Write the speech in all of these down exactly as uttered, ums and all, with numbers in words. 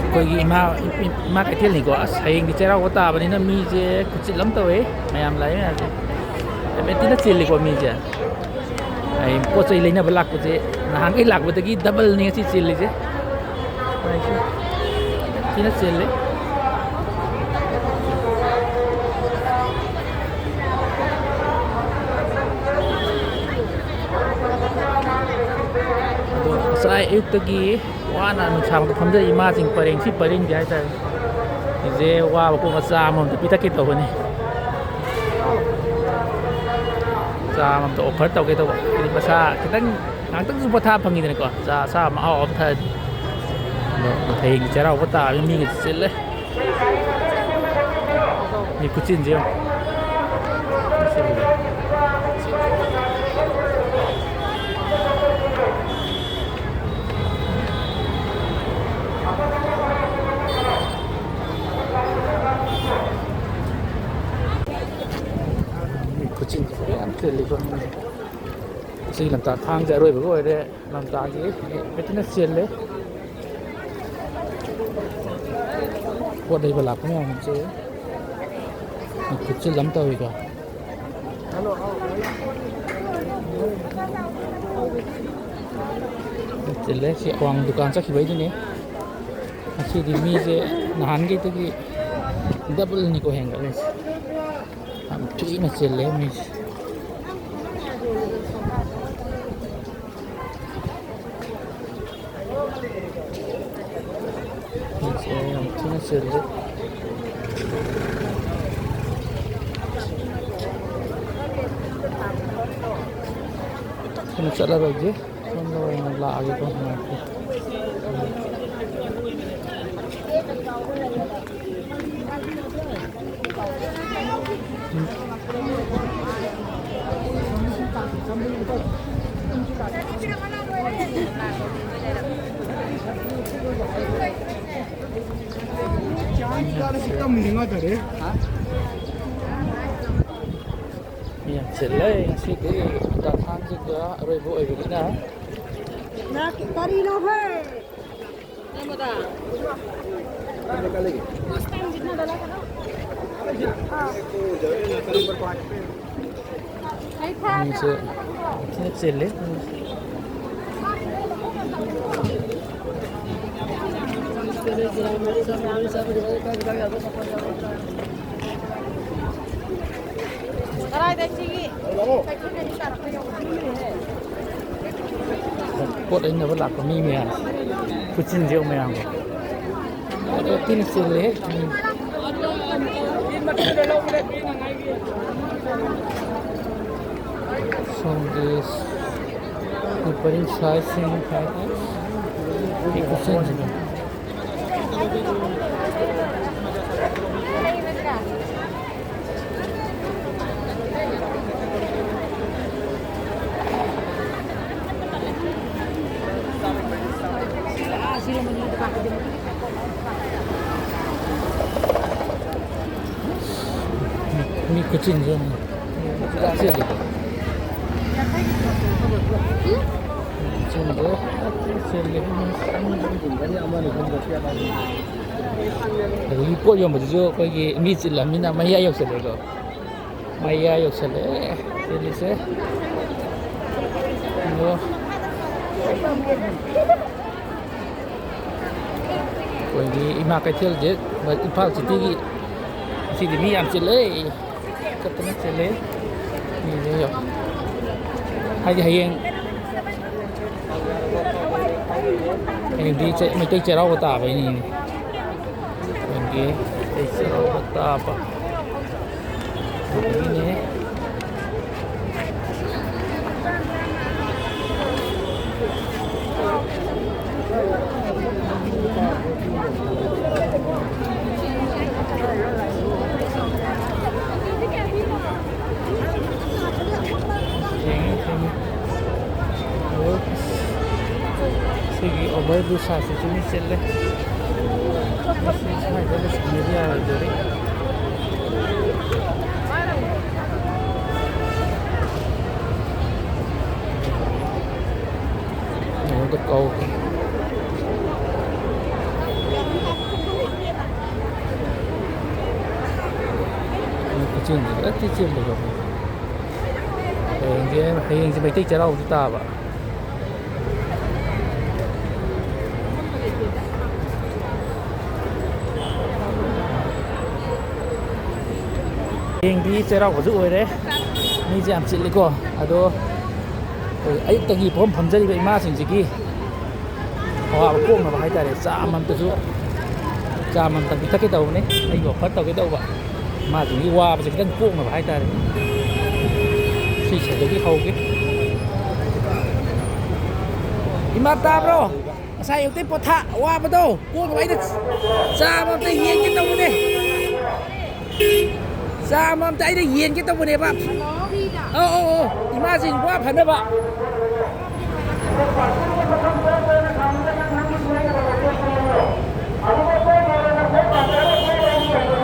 ꯑꯩꯈꯣꯏꯒꯤ ꯏꯃꯥ, ꯏꯃꯥ ꯀꯩꯊꯦꯜꯅꯤꯀꯣ꯫ ꯑꯁ, ꯍꯌꯦꯡꯗꯤ ꯆꯩꯔꯥꯎꯕ ꯇꯥꯕꯅꯤꯅ ꯃꯤꯁꯦ ꯈꯨꯆꯤꯜ ꯑꯃ ꯇꯧꯋꯦ꯫ ꯃꯌꯥꯝ ꯂꯥꯛꯑꯦ ꯃꯌꯥꯝꯁꯦ꯫ ꯍꯥꯏꯐꯦꯠ ꯊꯤꯅ ꯆꯤꯜꯂꯤꯀꯣ ꯃꯤꯁꯦ꯫ ꯑꯩ ꯄꯣꯠ ꯆꯩ ꯂꯩꯅꯕ ꯂꯥꯛꯄꯁꯦ ꯅꯍꯥꯟꯈꯩ ꯂꯥꯛꯄꯗꯒꯤ ꯗꯕꯜꯅꯤ ꯉꯁꯤ ꯆꯤꯜꯂꯤꯁꯦ꯫ ꯊꯤꯅ ꯆꯤꯜꯂꯤ꯫ ꯑꯗꯣ ꯉꯁꯥꯏ ꯑꯌꯨꯛꯇꯒꯤ ꯋꯥꯅ ꯅꯨꯡꯁꯥꯃꯛꯇ ꯐꯝꯖꯩ꯫ ꯏꯃꯥꯁꯤꯡ ꯄꯔꯦꯡ, ꯁꯤ ꯄꯔꯦꯡꯁꯦ ꯍꯥꯏꯇꯥꯔꯦ꯫ ꯁꯤꯁꯦ ꯋꯥꯕ ꯀꯣꯛꯅ ꯆꯥ ꯑꯃꯃꯝꯇ ꯄꯤꯊꯛꯀꯦ ꯇꯧꯕꯅꯤ꯫ ꯆꯥ ꯑꯃꯃꯝꯇ ꯑꯣꯐꯔ ꯇꯧꯒꯦ ꯇꯧꯕ꯫ ꯍꯥꯏꯗꯤ ꯃꯁꯥ ꯈꯤꯇꯪ, ꯉꯥꯏꯍꯥꯛꯇꯪꯁꯨ ꯄꯣꯊꯥ ꯐꯪꯉꯤꯗꯅꯀꯣ꯫ ꯆꯥ ꯑꯁꯥꯕ ꯑꯃ ꯑꯍꯥꯎꯕ ꯑꯃ ꯊꯛꯑꯗꯤ꯫ ꯑꯗꯣ ꯍꯌꯦꯡ ꯆꯩꯔꯥꯎꯕ ꯇꯥꯕꯅꯤꯅ ꯃꯤꯒ ꯆꯤꯜꯂꯦ꯫ ꯃꯤ ꯈꯨꯆꯤꯟꯁꯦ ꯌꯦꯡꯉꯣ꯫ ꯈꯨꯆꯤꯟꯁꯦ ꯌꯥꯝ ꯆꯤꯜꯂꯤꯀꯣ꯫ ꯉꯁꯤ ꯂꯝꯇꯥ ꯊꯥꯡꯖ ꯑꯔꯣꯏꯕꯒ ꯑꯣꯏꯔꯦ꯫ ꯂꯝꯇꯥꯒꯤ ꯐꯖꯅ ꯆꯤꯜꯂꯦ꯫ ꯄꯣꯠ ꯂꯩꯕ ꯂꯥꯛꯄ ꯃꯌꯥꯝꯁꯦ ꯈꯨꯠꯆꯤꯜ ꯑꯃ ꯇꯧꯋꯤꯀꯣ꯫ ꯆꯤꯜꯂꯦ꯫ ꯁꯤ ꯑꯋꯥꯡ ꯗꯨꯀꯥꯟ ꯆꯠꯈꯤꯕꯩꯗꯨꯅꯦ꯫ ꯉꯁꯤꯗꯤ ꯃꯤꯁꯦ ꯅꯍꯥꯟꯈꯩꯗꯒꯤ ꯗꯕꯜꯅꯤꯀꯣ ꯍꯦꯟꯒꯠꯂꯤꯁꯦ꯫ ꯌꯥꯝ ꯊꯤꯅ ꯆꯤꯜꯂꯦ ꯃꯤꯁꯦ꯫ ꯃꯤꯁꯦ ꯌꯥꯝ ꯊꯤꯅ ꯆꯤꯜꯂꯤ꯫ ꯑꯩꯅ ꯆꯠꯂꯔꯣꯏꯒꯦ꯫ ꯁꯣꯝꯗ ꯑꯣꯏꯅ ꯂꯥꯛꯑꯒꯦꯀꯣ꯫ ꯉꯥꯏꯈꯣ꯫ ꯃꯤ ꯌꯥꯝ ꯆꯤꯜꯂꯦ ꯉꯁꯤꯗꯤ, ꯍꯞꯇꯥ ꯊꯥꯡꯖꯒ ꯑꯔꯣꯏꯕ ꯑꯣꯏꯕꯅꯤꯅ꯫ ꯀꯔꯤꯅꯣ ꯍꯦ? ꯃꯤꯁꯦ ꯐꯖꯅ ꯆꯤꯜꯂꯤ꯫ ꯄꯣꯠ ꯂꯩꯅꯕ ꯂꯥꯛꯄ ꯃꯤ ꯃꯌꯥꯝ, ꯈꯨꯠꯆꯤꯟꯁꯦ ꯃꯌꯥꯝ꯫ ꯑꯗꯣ ꯊꯤꯅ ꯆꯤꯜꯂꯦꯍꯦ꯫ ꯁꯣꯝꯒꯤ ꯁ꯭ꯂꯤꯄꯔꯤꯡ ꯁꯥꯏꯖꯁꯤꯡ ꯍꯥꯏꯗꯤ ꯈꯨꯠꯆꯤꯟꯁꯤꯅ꯫ ꯃꯤ ꯈꯨꯆꯤꯟꯁꯦ ꯌꯦꯡꯉꯨ꯫ ꯆꯦꯜꯂꯤꯗꯣ꯫ ꯆꯦꯜꯂꯤꯗꯣ꯫ ꯆꯦꯜꯂꯤ꯫ ꯑꯗꯒꯤ ꯄꯣꯠ ꯌꯣꯟꯕꯗꯨꯁꯨ ꯑꯩꯈꯣꯏꯒꯤ ꯃꯤ ꯆꯤꯜꯂꯝꯅꯤꯅ ꯃꯌꯥꯏ ꯌꯧꯁꯜꯂꯦꯀꯣ꯫ ꯃꯌꯥꯏ ꯌꯧꯁꯜꯂꯛꯑꯦ ꯆꯦꯜꯂꯤꯁꯦ꯫ ꯑꯗꯣ ꯑꯩꯈꯣꯏꯒꯤ ꯏꯃꯥ ꯀꯩꯊꯦꯜꯁꯦ ꯏꯝꯐꯥꯜ ꯁꯤꯇꯤꯒꯤ ꯉꯁꯤꯗꯤ ꯃꯤ ꯌꯥꯝ ꯆꯤꯜꯂꯦ꯫ ꯀꯠꯇꯅ ꯆꯤꯜꯂꯦ꯫ ꯃꯤꯁꯦ ꯌꯥꯝ꯫ ꯍꯥꯏꯗꯤ ꯍꯌꯦꯡ ꯍꯌꯦꯡꯗꯤ ꯆꯩ-, ꯃꯩꯇꯩ ꯆꯩꯔꯥꯎꯕ ꯇꯥꯕꯩꯅꯤꯅꯦ꯫ ꯍꯌꯦꯡꯗꯤ ꯃꯩꯇꯩ ꯆꯩꯔꯥꯎꯕ ꯇꯥꯕ꯫ ꯑꯗꯨꯒꯤꯅꯦ꯫ ꯊꯦꯡꯉꯦ, ꯊꯦꯡꯉꯦ꯫ ꯑꯣ, ꯁꯤꯒꯤ over bridge ꯁꯥꯏꯠꯁꯤꯁꯨ ꯃꯤ ꯆꯤꯜꯂꯦ꯫ ꯃꯁꯤ ꯁ꯭ꯋꯥꯏꯗ ꯂꯣꯏꯁꯤꯟꯕꯗꯤ ꯌꯥꯔꯣꯏꯗꯣꯔꯤ꯫ ꯀꯩꯅꯣꯗ ꯀꯧ-, ꯆꯦꯟꯕꯗꯣ, ꯑꯁ ꯆꯦꯟꯕꯗꯣ꯫ ꯍꯌꯦꯡꯁꯦ, ꯍꯌꯦꯡꯁꯦ ꯃꯩꯇꯩ ꯆꯩꯔꯥꯎꯕꯁꯨ ꯇꯥꯕ꯫ ꯍꯌꯦꯡꯗꯤ ꯆꯩꯔꯥꯎꯕꯁꯨ ꯑꯣꯏꯔꯦ꯫ ꯃꯤꯁꯦ ꯌꯥꯝ ꯆꯤꯜꯂꯤꯀꯣ꯫ ꯑꯗꯣ ꯑꯩꯈꯣꯏ ꯑꯌꯨꯛꯇꯒꯤ ꯄꯣꯔꯝ ꯐꯝꯖꯔꯤꯕ ꯏꯃꯥꯁꯤꯡꯁꯤꯒꯤ ꯑꯋꯥꯕ ꯀꯣꯛꯅꯕ ꯍꯥꯏꯇꯥꯔꯦ, ꯆꯥ ꯑꯃꯃꯝꯇꯁꯨ, ꯆꯥ ꯑꯃꯃꯝꯇꯪ ꯄꯤꯊꯛꯀꯦ ꯇꯧꯕꯅꯦ꯫ ꯑꯩꯒꯤ ꯑꯣꯐꯔ ꯇꯧꯒꯦ ꯇꯧꯕ꯫ ꯃꯥꯁꯤꯡꯒꯤ ꯋꯥꯕꯁꯦ ꯈꯤꯇꯪ ꯀꯣꯛꯅꯕ ꯍꯥꯏꯇꯥꯔꯦ꯫ ꯁꯤꯁꯤꯗꯒꯤ ꯍꯧꯒꯦ꯫ ꯏꯃꯥ ꯇꯥꯕ꯭ꯔꯣ? ꯉꯁꯥꯏ ꯑꯌꯨꯛꯇꯩ ꯄꯣꯊꯥ ꯋꯥꯕꯗꯣ ꯀꯣꯛꯅꯕ ꯑꯩꯅ ꯆꯥ ꯑꯃꯃꯝꯇ ꯌꯦꯟꯒꯦ ꯇꯧꯕꯅꯦ꯫ ꯆꯥ ꯑꯃꯃꯝꯇ ꯑꯩꯅ ꯌꯦꯟꯒꯦ ꯇꯧꯕꯅꯦꯕ꯫ ꯑꯧ, ꯑꯧ, ꯑꯧ, ꯏꯃꯥꯁꯤꯡ ꯋꯥ ꯐꯅꯕ꯫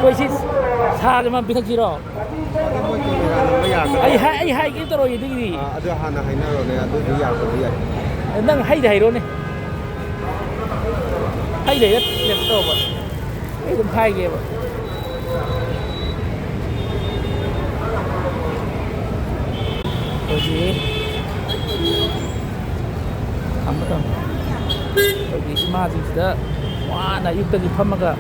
ꯑꯩꯈꯣꯏ ꯁꯤ ꯁꯥꯁꯦ ꯑꯃ ꯄꯤꯊꯛꯁꯤꯔꯣ? ꯑꯗꯨ ꯃꯣꯏ ꯀꯦꯃꯦꯔꯥ ꯅꯝꯕ ꯌꯥꯒꯗ꯭ꯔꯥ? ꯑꯩ ꯍꯥꯏ-, ꯑꯩ ꯍꯥꯏꯒꯦ ꯇꯧꯔꯣꯏ ꯑꯗꯨꯒꯤꯗꯤ꯫ ꯑꯥ, ꯑꯗꯨ ꯍꯥꯟꯅ ꯍꯥꯏꯅꯔꯣꯅꯦ, ꯑꯗꯨꯗꯤ ꯌꯥꯕꯗꯤ ꯌꯥꯏ꯫ ꯅꯪ ꯍꯩꯗ ꯍꯩꯔꯣꯅꯦ꯫ ꯍꯩꯗ ꯍꯩꯔ ꯀꯩꯅꯣ ꯇꯧꯕ꯫ ꯑꯩ ꯑꯗꯨꯝ ꯍꯥꯏꯒꯦꯕ꯫ ꯑꯩꯈꯣꯏꯒꯤ ꯊꯝꯃꯣ, ꯊꯝꯃꯣ꯫ ꯑꯩꯈꯣꯏꯒꯤ ꯏꯃꯥꯁꯤꯡꯁꯤꯗ ꯋꯥꯅ ꯑꯌꯨꯛꯇꯒꯤ ꯐꯝꯃꯒ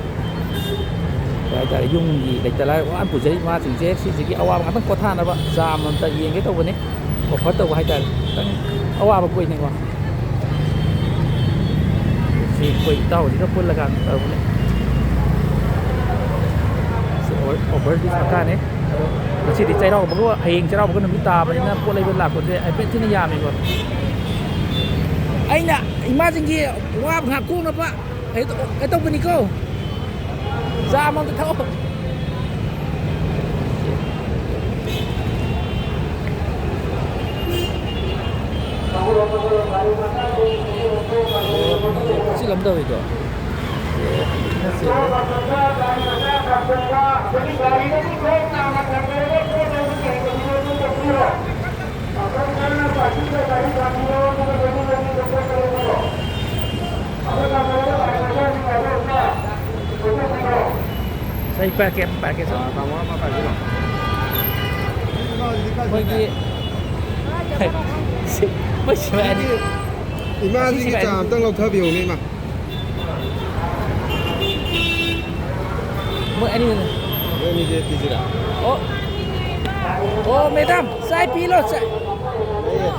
ꯀꯩ ꯍꯥꯏꯇꯥꯔꯦ, ꯌꯨꯝꯒꯤ ꯂꯩꯇ ꯂꯥꯏꯔ ꯋꯥꯅ ꯄꯨꯖꯔꯤꯕ ꯏꯃꯥꯁꯤꯡꯁꯦ, ꯁꯤꯁꯤꯒꯤ ꯑꯋꯥꯕ ꯉꯥꯛꯇꯪ ꯄꯣꯊꯥꯅꯕ ꯆꯥ ꯑꯃꯃꯝꯇ ꯌꯦꯟꯒꯦ ꯇꯧꯕꯅꯤ꯫ ꯑꯣꯐꯔ ꯇꯧꯕ ꯍꯥꯏꯇꯥꯔꯦ, ꯈꯤꯇꯪ ꯑꯋꯥꯕ ꯀꯣꯏꯅꯤꯀꯣ꯫ ꯁꯤ ꯑꯩꯈꯣꯏ ꯏꯇꯥꯎꯁꯤꯒ ꯄꯨꯜꯂꯀꯥꯟꯗ ꯇꯧꯕꯅꯦ꯫ ꯁꯤ ꯑꯣꯐꯔ, ꯑꯣꯐꯔꯗꯤ ꯁꯔꯀꯥꯔꯅꯦ꯫ ꯑꯗꯣ ꯉꯁꯤꯗꯤ ꯆꯩꯔꯥꯎꯕꯒ, ꯍꯌꯦꯡ ꯆꯩꯔꯥꯎꯕꯒ ꯅꯨꯃꯤꯠ ꯇꯥꯕꯅꯤꯅ ꯄꯣꯠ ꯂꯩꯕ ꯂꯥꯛꯄꯁꯦ ꯍꯥꯏꯐꯦꯠ ꯊꯤꯅ ꯌꯥꯝꯃꯦꯀꯣ꯫ ꯑꯩꯅ ꯏꯃꯥꯁꯤꯡꯒꯤ ꯋꯥꯕ ꯉꯥꯏꯍꯥꯛ ꯀꯣꯛꯅꯕ ꯀꯩꯅꯣ ꯇꯧ-, ꯀꯩꯅꯣ ꯇꯧꯕꯅꯤꯀꯣ꯫ ꯆꯥ ꯑꯃꯃꯝꯇ ꯊꯛꯑꯣ꯫ ꯆꯤꯜꯂꯝꯗꯧꯔꯤꯗꯣ꯫ ꯑꯩ ꯄꯥꯏꯔꯛꯀꯦ, ꯑꯃ ꯄꯥꯏꯔꯛꯀꯦ, ꯁꯦ꯫ ꯑꯥ, ꯇꯥꯃꯣ ꯑꯃ ꯄꯥꯏꯕꯤꯔꯣ꯫ ꯃꯣꯏꯒꯤ ꯃꯣꯏ ꯁꯤꯕꯥꯏ ꯑꯅꯤ꯫ ꯏꯃꯥꯁꯤꯒꯤ ꯁꯤꯕꯥꯏ ꯆꯥ ꯑꯅꯤ꯫ ꯑꯝꯇꯪ ꯂꯧꯊꯕꯤꯌꯨꯅꯦ, ꯏꯃꯥ꯫ ꯃꯣꯏ ꯑꯅꯤꯅ꯫ ꯃꯣꯏ ꯑꯅꯤꯁꯦ ꯄꯤꯁꯤꯔꯥ? ꯑꯣ꯫ ꯑꯣ, ꯃꯦꯗꯥꯝ, ꯆꯥꯏ ꯄꯤ ꯂꯣ, ꯆꯥꯏ꯫ ꯂꯩꯌꯦ꯫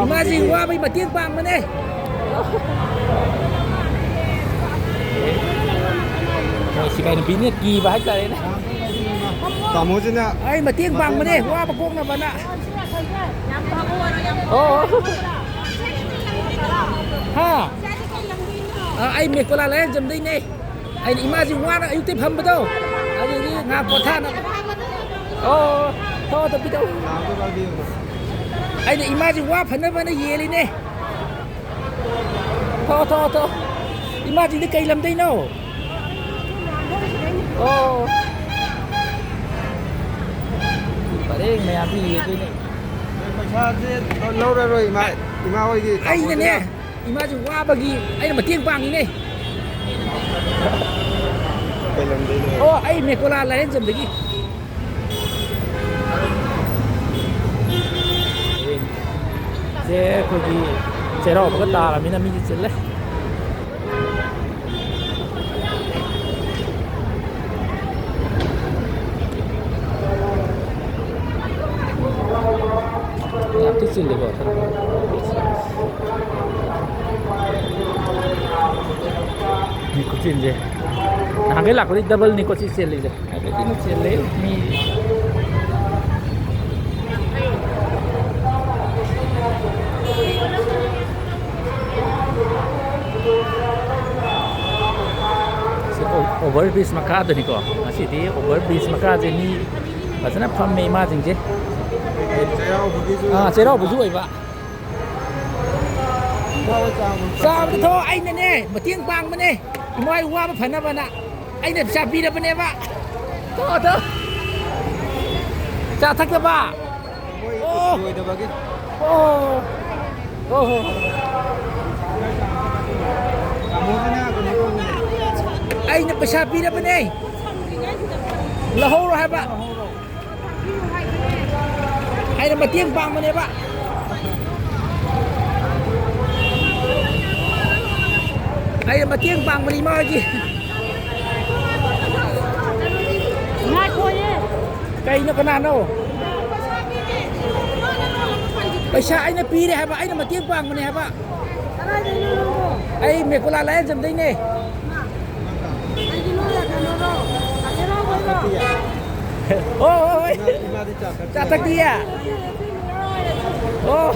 ꯏꯃꯥꯁꯤ ꯋꯥꯕꯩ ꯃꯇꯦꯡ ꯄꯥꯡꯕꯅꯦ꯫ ꯃꯣꯏ ꯁꯤꯐꯥꯏ ꯅꯨꯄꯤꯅ ꯀꯤꯕ ꯍꯥꯏꯇꯥꯔꯦꯅꯦ꯫ ꯇꯥꯃꯣꯁꯤꯅ ꯑꯩ ꯃꯇꯦꯡ ꯄꯥꯡꯕꯅꯦ, ꯋꯥꯕ ꯀꯣꯛꯅꯕꯅ꯫ ꯑꯣ꯫ ꯍꯥ? ꯑ, ꯑꯩ ꯃꯦꯀꯣꯂꯥ ꯂꯥꯏꯌꯦꯡꯖꯝꯗꯩꯅꯦ꯫ ꯑꯩꯅ ꯏꯃꯥꯁꯤ ꯋꯥꯅ ꯑꯌꯨꯛꯇꯩ ꯐꯝꯕꯗꯣ, ꯑꯗꯨꯒꯤ ꯉꯥꯏꯍꯥꯛ ꯄꯣꯊꯥꯅꯕ꯫ ꯑꯣ, ꯊꯣꯛꯑꯣ, ꯊꯣꯛꯑꯣ, ꯄꯤꯊꯛꯑꯣ꯫ ꯑꯩꯅ ꯏꯃꯥꯁꯤ ꯋꯥ ꯐꯅꯕꯅ ꯌꯦꯜꯂꯤꯅꯦ꯫ ꯊꯣꯛꯑꯣ, ꯊꯣꯛꯑꯣ, ꯊꯣꯛꯑꯣ꯫ ꯏꯃꯥꯁꯤꯗꯤ ꯀꯩ ꯂꯝꯗꯩꯅꯣ? ꯑꯣ꯫ ꯄꯔꯦꯡ ꯃꯌꯥꯝꯁꯤ ꯌꯦꯡꯗꯣꯏꯅꯦ꯫ ꯄꯩꯁꯥꯁꯦ ꯂꯧꯔꯔꯣꯏ, ꯏꯃꯥ, ꯏꯃꯥ ꯍꯣꯏꯒꯤ ꯑꯩꯅꯅꯦ, ꯇꯥꯃꯣꯗꯨꯅ꯫ ꯏꯃꯥꯁꯤ ꯋꯥꯕꯒꯤ ꯑꯩꯅ ꯃꯇꯦꯡ ꯄꯥꯡꯉꯤꯅꯦ꯫ ꯀꯩ ꯂꯝꯗꯩꯅꯣ? ꯑꯣ, ꯑꯩ ꯃꯦꯀꯣꯂꯥ ꯂꯥꯏꯔꯦꯟꯖꯝꯗꯒꯤ꯫ ꯁꯦ ꯑꯩꯈꯣꯏꯒꯤ ꯆꯩꯔꯥꯎꯕꯒ ꯇꯥꯔꯕꯅꯤꯅ ꯃꯤꯁꯦ ꯆꯤꯜꯂꯦ꯫ ꯌꯥꯝ ꯊꯤ ꯆꯤꯜꯂꯤꯀꯣ꯫ ꯃꯤ ꯈꯨꯆꯤꯟꯁꯦ꯫ ꯅꯍꯥꯟꯈꯩ ꯂꯥꯛꯄꯗꯤ ꯗꯕꯜꯅꯤꯀꯣ ꯁꯤ ꯆꯤꯜꯂꯤꯁꯦ꯫ ꯍꯥꯏꯐꯦꯠꯇꯤ ꯆꯤꯜꯂꯦ ꯃꯤ꯫ ꯁꯤ ꯑꯣ-, ꯑꯣꯚꯔ ꯕ꯭ꯔꯤꯖ ꯃꯈꯥꯗꯅꯤꯀꯣ꯫ ꯉꯁꯤꯗꯤ ꯑꯣꯚꯔ ꯕ꯭ꯔꯤꯖ ꯃꯈꯥꯁꯦ ꯃꯤ ꯐꯖꯅ ꯐꯝꯃꯦ ꯏꯃꯥꯁꯤꯡꯁꯦ꯫ ꯆꯩꯔꯥꯎꯕꯒꯤꯁꯨ ꯑꯥ, ꯆꯩꯔꯥꯎꯕꯁꯨ ꯑꯣꯏꯕ꯫ ꯆꯥꯕꯗ ꯊꯣꯛ ꯑꯩꯅꯅꯦ ꯃꯇꯦꯡ ꯄꯥꯡꯕꯅꯦ꯫ ꯏꯃꯥ ꯍꯣꯏ ꯋꯥꯕ ꯐꯅꯕꯅ ꯑꯩꯅ ꯄꯩꯁꯥ ꯄꯤꯔꯕꯅꯦꯕ꯫ ꯊꯣꯛꯑꯣ, ꯊꯣꯛꯑꯣ꯫ ꯆꯥ ꯊꯛꯇꯕ꯫ ꯃꯣꯏ ꯑꯣ꯫ ꯂꯣꯏꯗꯕꯒꯤ꯫ ꯑꯣ꯫ ꯑꯣ ꯍꯣ ꯍꯣ꯫ ꯇꯥꯃꯣꯁꯤꯅ ꯀꯩꯅꯣ ꯇꯧꯕꯅꯦ꯫ ꯑꯩꯅ ꯄꯩꯁꯥ ꯄꯤꯔꯕꯅꯦ, ꯂꯧꯍꯧꯔꯣ ꯍꯥꯏꯕ꯫ ꯑꯩꯅ ꯃꯇꯦꯡ ꯄꯥꯡꯕꯅꯦꯕ꯫ ꯑꯩꯅ ꯃꯇꯦꯡ ꯄꯥꯡꯕꯅꯤ ꯏꯃꯥ ꯍꯣꯏꯒꯤ꯫ ꯉꯥꯏꯈꯣꯌꯦ꯫ ꯀꯩꯅꯣ, ꯀꯅꯥꯅꯣ? ꯄꯩꯁꯥ ꯑꯩꯅ ꯄꯤꯔꯦ ꯍꯥꯏꯕ, ꯑꯩꯅ ꯃꯇꯦꯡ ꯄꯥꯡꯕꯅꯦ ꯍꯥꯏꯕ꯫ ꯑꯩ ꯃꯦꯀꯨꯂꯥ ꯂꯥꯏꯌꯦꯡꯖꯝꯗꯩꯅꯦ꯫ ꯑꯣ, ꯍꯣꯏ, ꯍꯣꯏ꯫ ꯆꯥ ꯊꯛꯇꯤꯌꯦ? ꯑꯣ꯫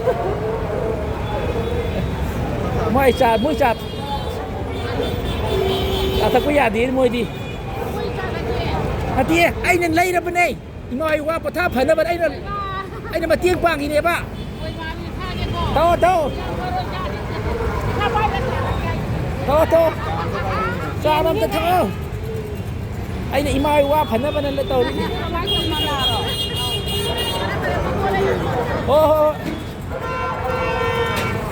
ꯃꯣꯏ ꯆꯥ, ꯃꯣꯏ ꯆꯥ, ꯆꯥ ꯊꯛꯄ ꯌꯥꯗꯦ ꯃꯣꯏꯗꯤ꯫ ꯅꯠꯇꯤꯌꯦ, ꯑꯩꯅ ꯂꯩꯔꯕꯅꯦ꯫ ꯏꯃꯥ ꯍꯣꯏ ꯋꯥ ꯄꯣꯊꯥ ꯐꯅꯕ ꯑꯩꯅ, ꯑꯩꯅ ꯃꯇꯦꯡ ꯄꯥꯡꯉꯤꯅꯦꯕ꯫ ꯊꯛꯑꯣ, ꯊꯛꯑꯣ꯫ ꯊꯛꯑꯣ, ꯊꯛꯑꯣ꯫ ꯆꯥ ꯑꯝꯇ ꯊꯛꯑꯣ꯫ ꯑꯩꯅ ꯏꯃꯥ ꯍꯣꯏ ꯋꯥ ꯐꯅꯕꯅ ꯇꯧꯔꯤꯅꯤ꯫ ꯍꯣ, ꯍꯣ, ꯍꯣ꯫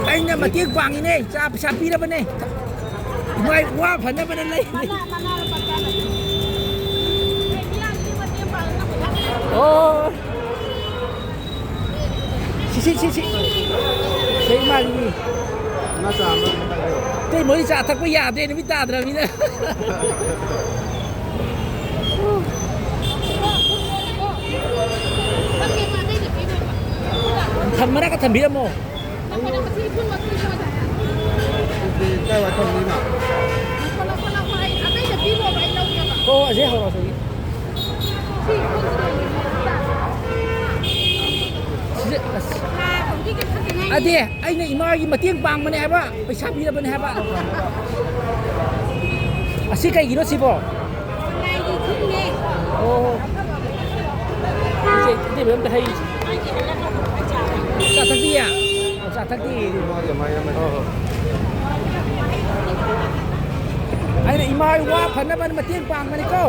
ꯑꯩꯅ ꯃꯇꯦꯡ ꯄꯥꯡꯉꯤꯅꯦ, ꯆꯥ ꯄꯩꯁꯥ ꯄꯤꯔꯕꯅꯦ꯫ ꯃꯥꯏ ꯋꯥ ꯐꯅꯕꯅ ꯂꯩ꯫ ꯑꯣ꯫ ꯁꯤ, ꯁꯤ, ꯁꯤ, ꯁꯤ꯫ ꯁꯤ ꯏꯃꯥꯒꯤ꯫ ꯏꯇꯩ ꯃꯣꯏ ꯆꯥ ꯊꯛꯄ ꯌꯥꯗ꯭ꯔꯦ, ꯅꯨꯃꯤꯠ ꯇꯥꯗ꯭ꯔꯕꯅꯤꯅ꯫ ꯊꯝ-, ꯃꯅꯥꯛꯇ ꯊꯝꯕꯤꯔꯝꯃꯣ꯫ ꯑꯗꯨꯗꯤ ꯀꯥꯏ ꯋꯥꯏ ꯊꯝꯗꯣꯏꯅꯣ? ꯑꯣ, ꯑꯁꯤ ꯍꯧꯔꯣ, ꯑꯁꯤꯒꯤ꯫ ꯁꯤꯁꯦ, ꯑꯁ꯫ ꯑꯗꯦ, ꯑꯩꯅ ꯏꯃꯥꯒꯤ ꯃꯇꯦꯡ ꯄꯥꯡꯕꯅꯦ ꯍꯥꯏꯕ, ꯄꯩꯁꯥ ꯄꯤꯔꯕꯅꯦ ꯍꯥꯏꯕ꯫ ꯑꯁꯤ ꯀꯩꯒꯤꯅꯣ ꯁꯤꯕꯣ? ꯑꯣ꯫ ꯏꯆꯦ, ꯏꯇꯩꯃ ꯑꯝꯇ ꯍꯩ꯫ ꯆꯥ ꯊꯛꯇꯤꯌꯦ? ꯑꯣ, ꯆꯥ ꯊꯛꯇꯤꯌꯦ꯫ ꯑꯩꯅ ꯏꯃꯥ ꯍꯣꯏ ꯋꯥ ꯐꯅꯕ ꯃꯇꯦꯡ ꯄꯥꯡꯕꯅꯤꯀꯣ꯫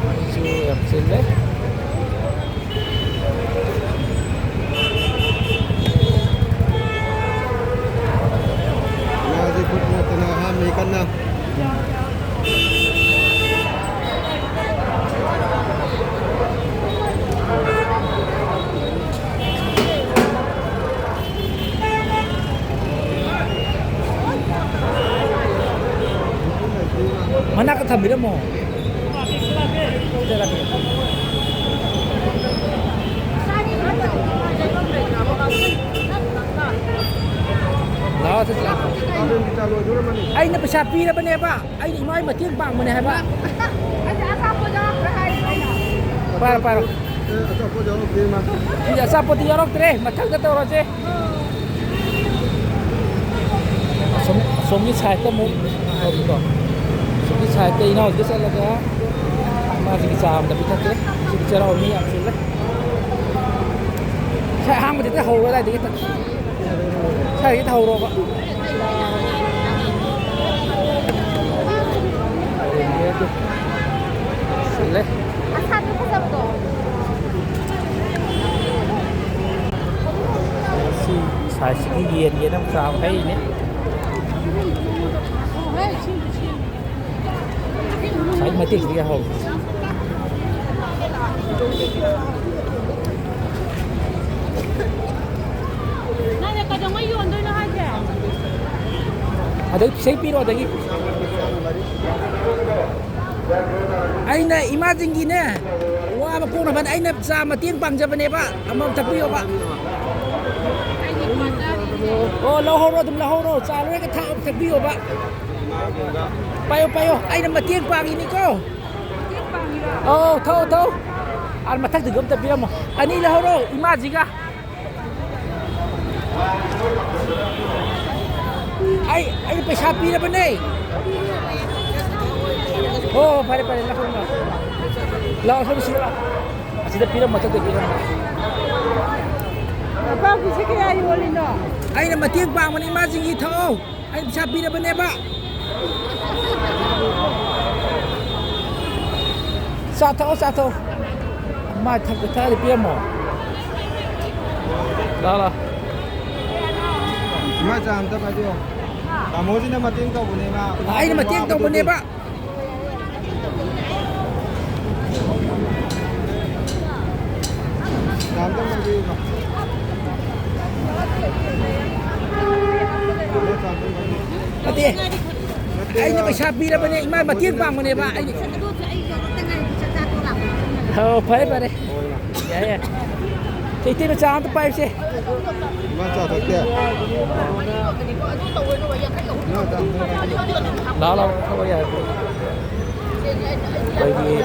ꯃꯩꯁꯨ ꯌꯥꯝ ꯆꯤꯜꯂꯦ꯫ ꯂꯥꯛꯑꯣ, ꯆꯠꯁꯤ, ꯂꯥꯛꯑꯣ꯫ ꯑꯩꯅ ꯄꯩꯁꯥ ꯄꯤꯔꯕꯅꯦꯕ, ꯑꯩꯅ ꯏꯃꯥꯒꯤ ꯃꯇꯦꯡ ꯄꯥꯡꯕꯅꯦ ꯍꯥꯏꯕ꯫ ꯄꯥꯏꯔꯣ, ꯄꯥꯏꯔꯣ꯫ ꯑꯦ, ꯑꯆꯥꯄꯣꯠ ꯌꯥꯎꯔꯛꯇꯦ, ꯏꯃꯥ꯫ ꯁꯤꯗꯤ ꯑꯆꯥꯄꯣꯠꯇꯤ ꯌꯥꯎꯔꯛꯇ꯭ꯔꯦ, ꯃꯊꯪꯗ ꯇꯧꯔꯁꯦ꯫ ꯑꯁꯣꯝ, ꯑꯁꯣꯝꯒꯤ ꯁꯥꯏꯠꯇ ꯑꯃꯨꯛ ꯇꯧꯔꯤꯀꯣ꯫ ꯑꯁꯣꯝꯒꯤ ꯁꯥꯏꯠꯇ ꯏꯅꯥꯎꯁꯤꯗ ꯆꯠꯂꯒ ꯃꯥꯁꯤꯒꯤ ꯆꯥ ꯑꯃꯗ ꯄꯤꯊꯛꯀꯦ꯫ ꯁꯤꯗꯤ ꯆꯩꯔꯥꯎ ꯃꯤ ꯌꯥꯝ ꯆꯤꯜꯂꯦ꯫ ꯉꯁꯥꯏ ꯑꯍꯥꯟꯕꯗꯗꯤ ꯍꯧꯔꯣ ꯑꯗꯥꯏꯗꯒꯤ ꯇꯛ-, ꯁ꯭ꯋꯥꯏꯗꯒꯤ ꯍꯧꯔꯣꯕ꯫ ꯁꯤꯜꯂꯦ꯫ ꯑꯁꯥꯡꯕ ꯐꯖꯕꯗꯣ꯫ ꯁꯤ ꯁꯥꯏꯖꯁꯤꯒꯤ ꯌꯦꯟꯒꯦꯅ ꯆꯥ ꯍꯩꯅꯦ꯫ ꯁꯥꯏ ꯃꯇꯦꯛꯁꯤꯗꯤ ꯌꯥꯍꯧ꯫ ꯅꯪꯅ ꯀꯩꯗꯧꯉꯩ ꯌꯣꯟꯗꯣꯏꯅꯣ ꯍꯥꯏꯁꯦ? ꯑꯗꯩ ꯁꯤ ꯄꯤꯔꯣ, ꯑꯗꯒꯤ꯫ ꯑꯩꯅ ꯏꯃꯥꯁꯤꯡꯒꯤꯅꯦ, ꯋꯥꯕ ꯀꯣꯛꯅꯕꯅ ꯑꯩꯅ ꯆꯥ ꯃꯇꯦꯡ ꯄꯥꯡꯖꯕꯅꯦꯕ, ꯑꯃꯃꯝ ꯊꯛꯄꯤꯌꯣꯕ꯫ ꯑꯣ, ꯂꯧꯍꯧꯔꯣ, ꯑꯗꯨꯝ ꯂꯧꯍꯧꯔꯣ, ꯆꯥ ꯂꯣꯏꯔꯒ ꯊꯛ-, ꯊꯛꯄꯤꯌꯣꯕ꯫ ꯄꯥꯏꯌꯣ, ꯄꯥꯏꯌꯣ, ꯑꯩꯅ ꯃꯇꯦꯡ ꯄꯥꯡꯉꯤꯅꯤꯀꯣ꯫ ꯑꯧ, ꯊꯛꯑꯣ, ꯊꯛꯑꯣ꯫ ꯑꯥ, ꯃꯊꯛꯇꯨꯗ ꯑꯝꯇ ꯄꯤꯔꯝꯃꯣ꯫ ꯑꯅꯤ ꯂꯧꯍꯧꯔꯣ, ꯏꯃꯥꯁꯤꯒ꯫ ꯑꯩ, ꯑꯩ ꯄꯩꯁꯥ ꯄꯤꯔꯕꯅꯦ꯫ ꯍꯣ, ꯍꯣ, ꯐꯔꯦ, ꯐꯔꯦ, ꯂꯥꯛꯑꯣ, ꯂꯥꯛꯑꯣ꯫ ꯂꯥꯛꯑꯣ, ꯁꯣꯝ ꯁꯤꯗ ꯂꯥꯛꯑꯣ꯫ ꯑꯁꯤꯗ ꯄꯤꯔꯝꯃꯣ, ꯃꯊꯛꯇ ꯄꯤꯔꯝꯃꯣ꯫ ꯑꯄꯥꯕꯤꯁꯦ ꯀꯌꯥ ꯌꯣꯜꯂꯤꯅꯣ? ꯑꯩꯅ ꯃꯇꯦꯡ ꯄꯥꯡꯕꯅꯤ, ꯏꯃꯥꯁꯤꯡꯒꯤ ꯊꯛꯑꯣ꯫ ꯑꯩ ꯄꯩꯁꯥ ꯄꯤꯔꯕꯅꯦꯕ꯫ ꯆꯥ ꯊꯛꯑꯣ, ꯆꯥ ꯊꯛꯑꯣ꯫ ꯃꯥ ꯊꯛꯄ ꯊꯛꯑꯗꯤ ꯄꯤꯔꯝꯃꯣ꯫ ꯂꯥ, ꯂꯥ꯫ ꯏꯃꯥ, ꯆꯥ ꯑꯝꯇ ꯄꯥꯏꯕꯤꯌꯣ꯫ ꯇꯥꯃꯣꯁꯤꯅ ꯃꯇꯦꯡ ꯇꯧꯕꯅꯦ, ꯃꯥ꯫ ꯑꯩꯅ ꯃꯇꯦꯡ ꯇꯧꯕꯅꯦꯕ꯫ ꯆꯥ ꯑꯝꯇ ꯄꯥꯏꯕꯤꯌꯨ, ꯏꯃꯥ꯫ ꯅꯠꯇꯦ꯫ ꯑꯩꯅ ꯄꯩꯁꯥ ꯄꯤꯔꯕꯅꯦ, ꯏꯃꯥ ꯃꯇꯦꯡ ꯄꯥꯡꯕꯅꯦꯕ꯫ ꯑꯩꯅ ꯑꯗꯨꯁꯨ ꯑꯩ ꯌꯧꯔꯛꯇ ꯉꯥꯏꯔꯤ, ꯆꯥꯛ ꯆꯥ ꯇꯣꯛꯑꯒ꯫ ꯑꯣ, ꯐꯔꯦ, ꯐꯔꯦ꯫ ꯌꯥꯏ, ꯌꯥꯏ꯫ ꯏꯇꯩꯃ, ꯆꯥ ꯑꯝꯇ ꯄꯥꯏꯌꯨꯁꯦ꯫ ꯏꯃꯥ ꯆꯥ ꯊꯛꯀꯦ꯫ ꯏꯃꯥ ꯆꯥ ꯑꯝꯇ ꯄꯥꯏꯌꯨ꯫ ꯂꯥꯛꯑꯣ, ꯂꯥꯛꯑꯣ, ꯊꯕꯛ ꯌꯥꯏ꯫ ꯑꯩꯈꯣꯏꯒꯤ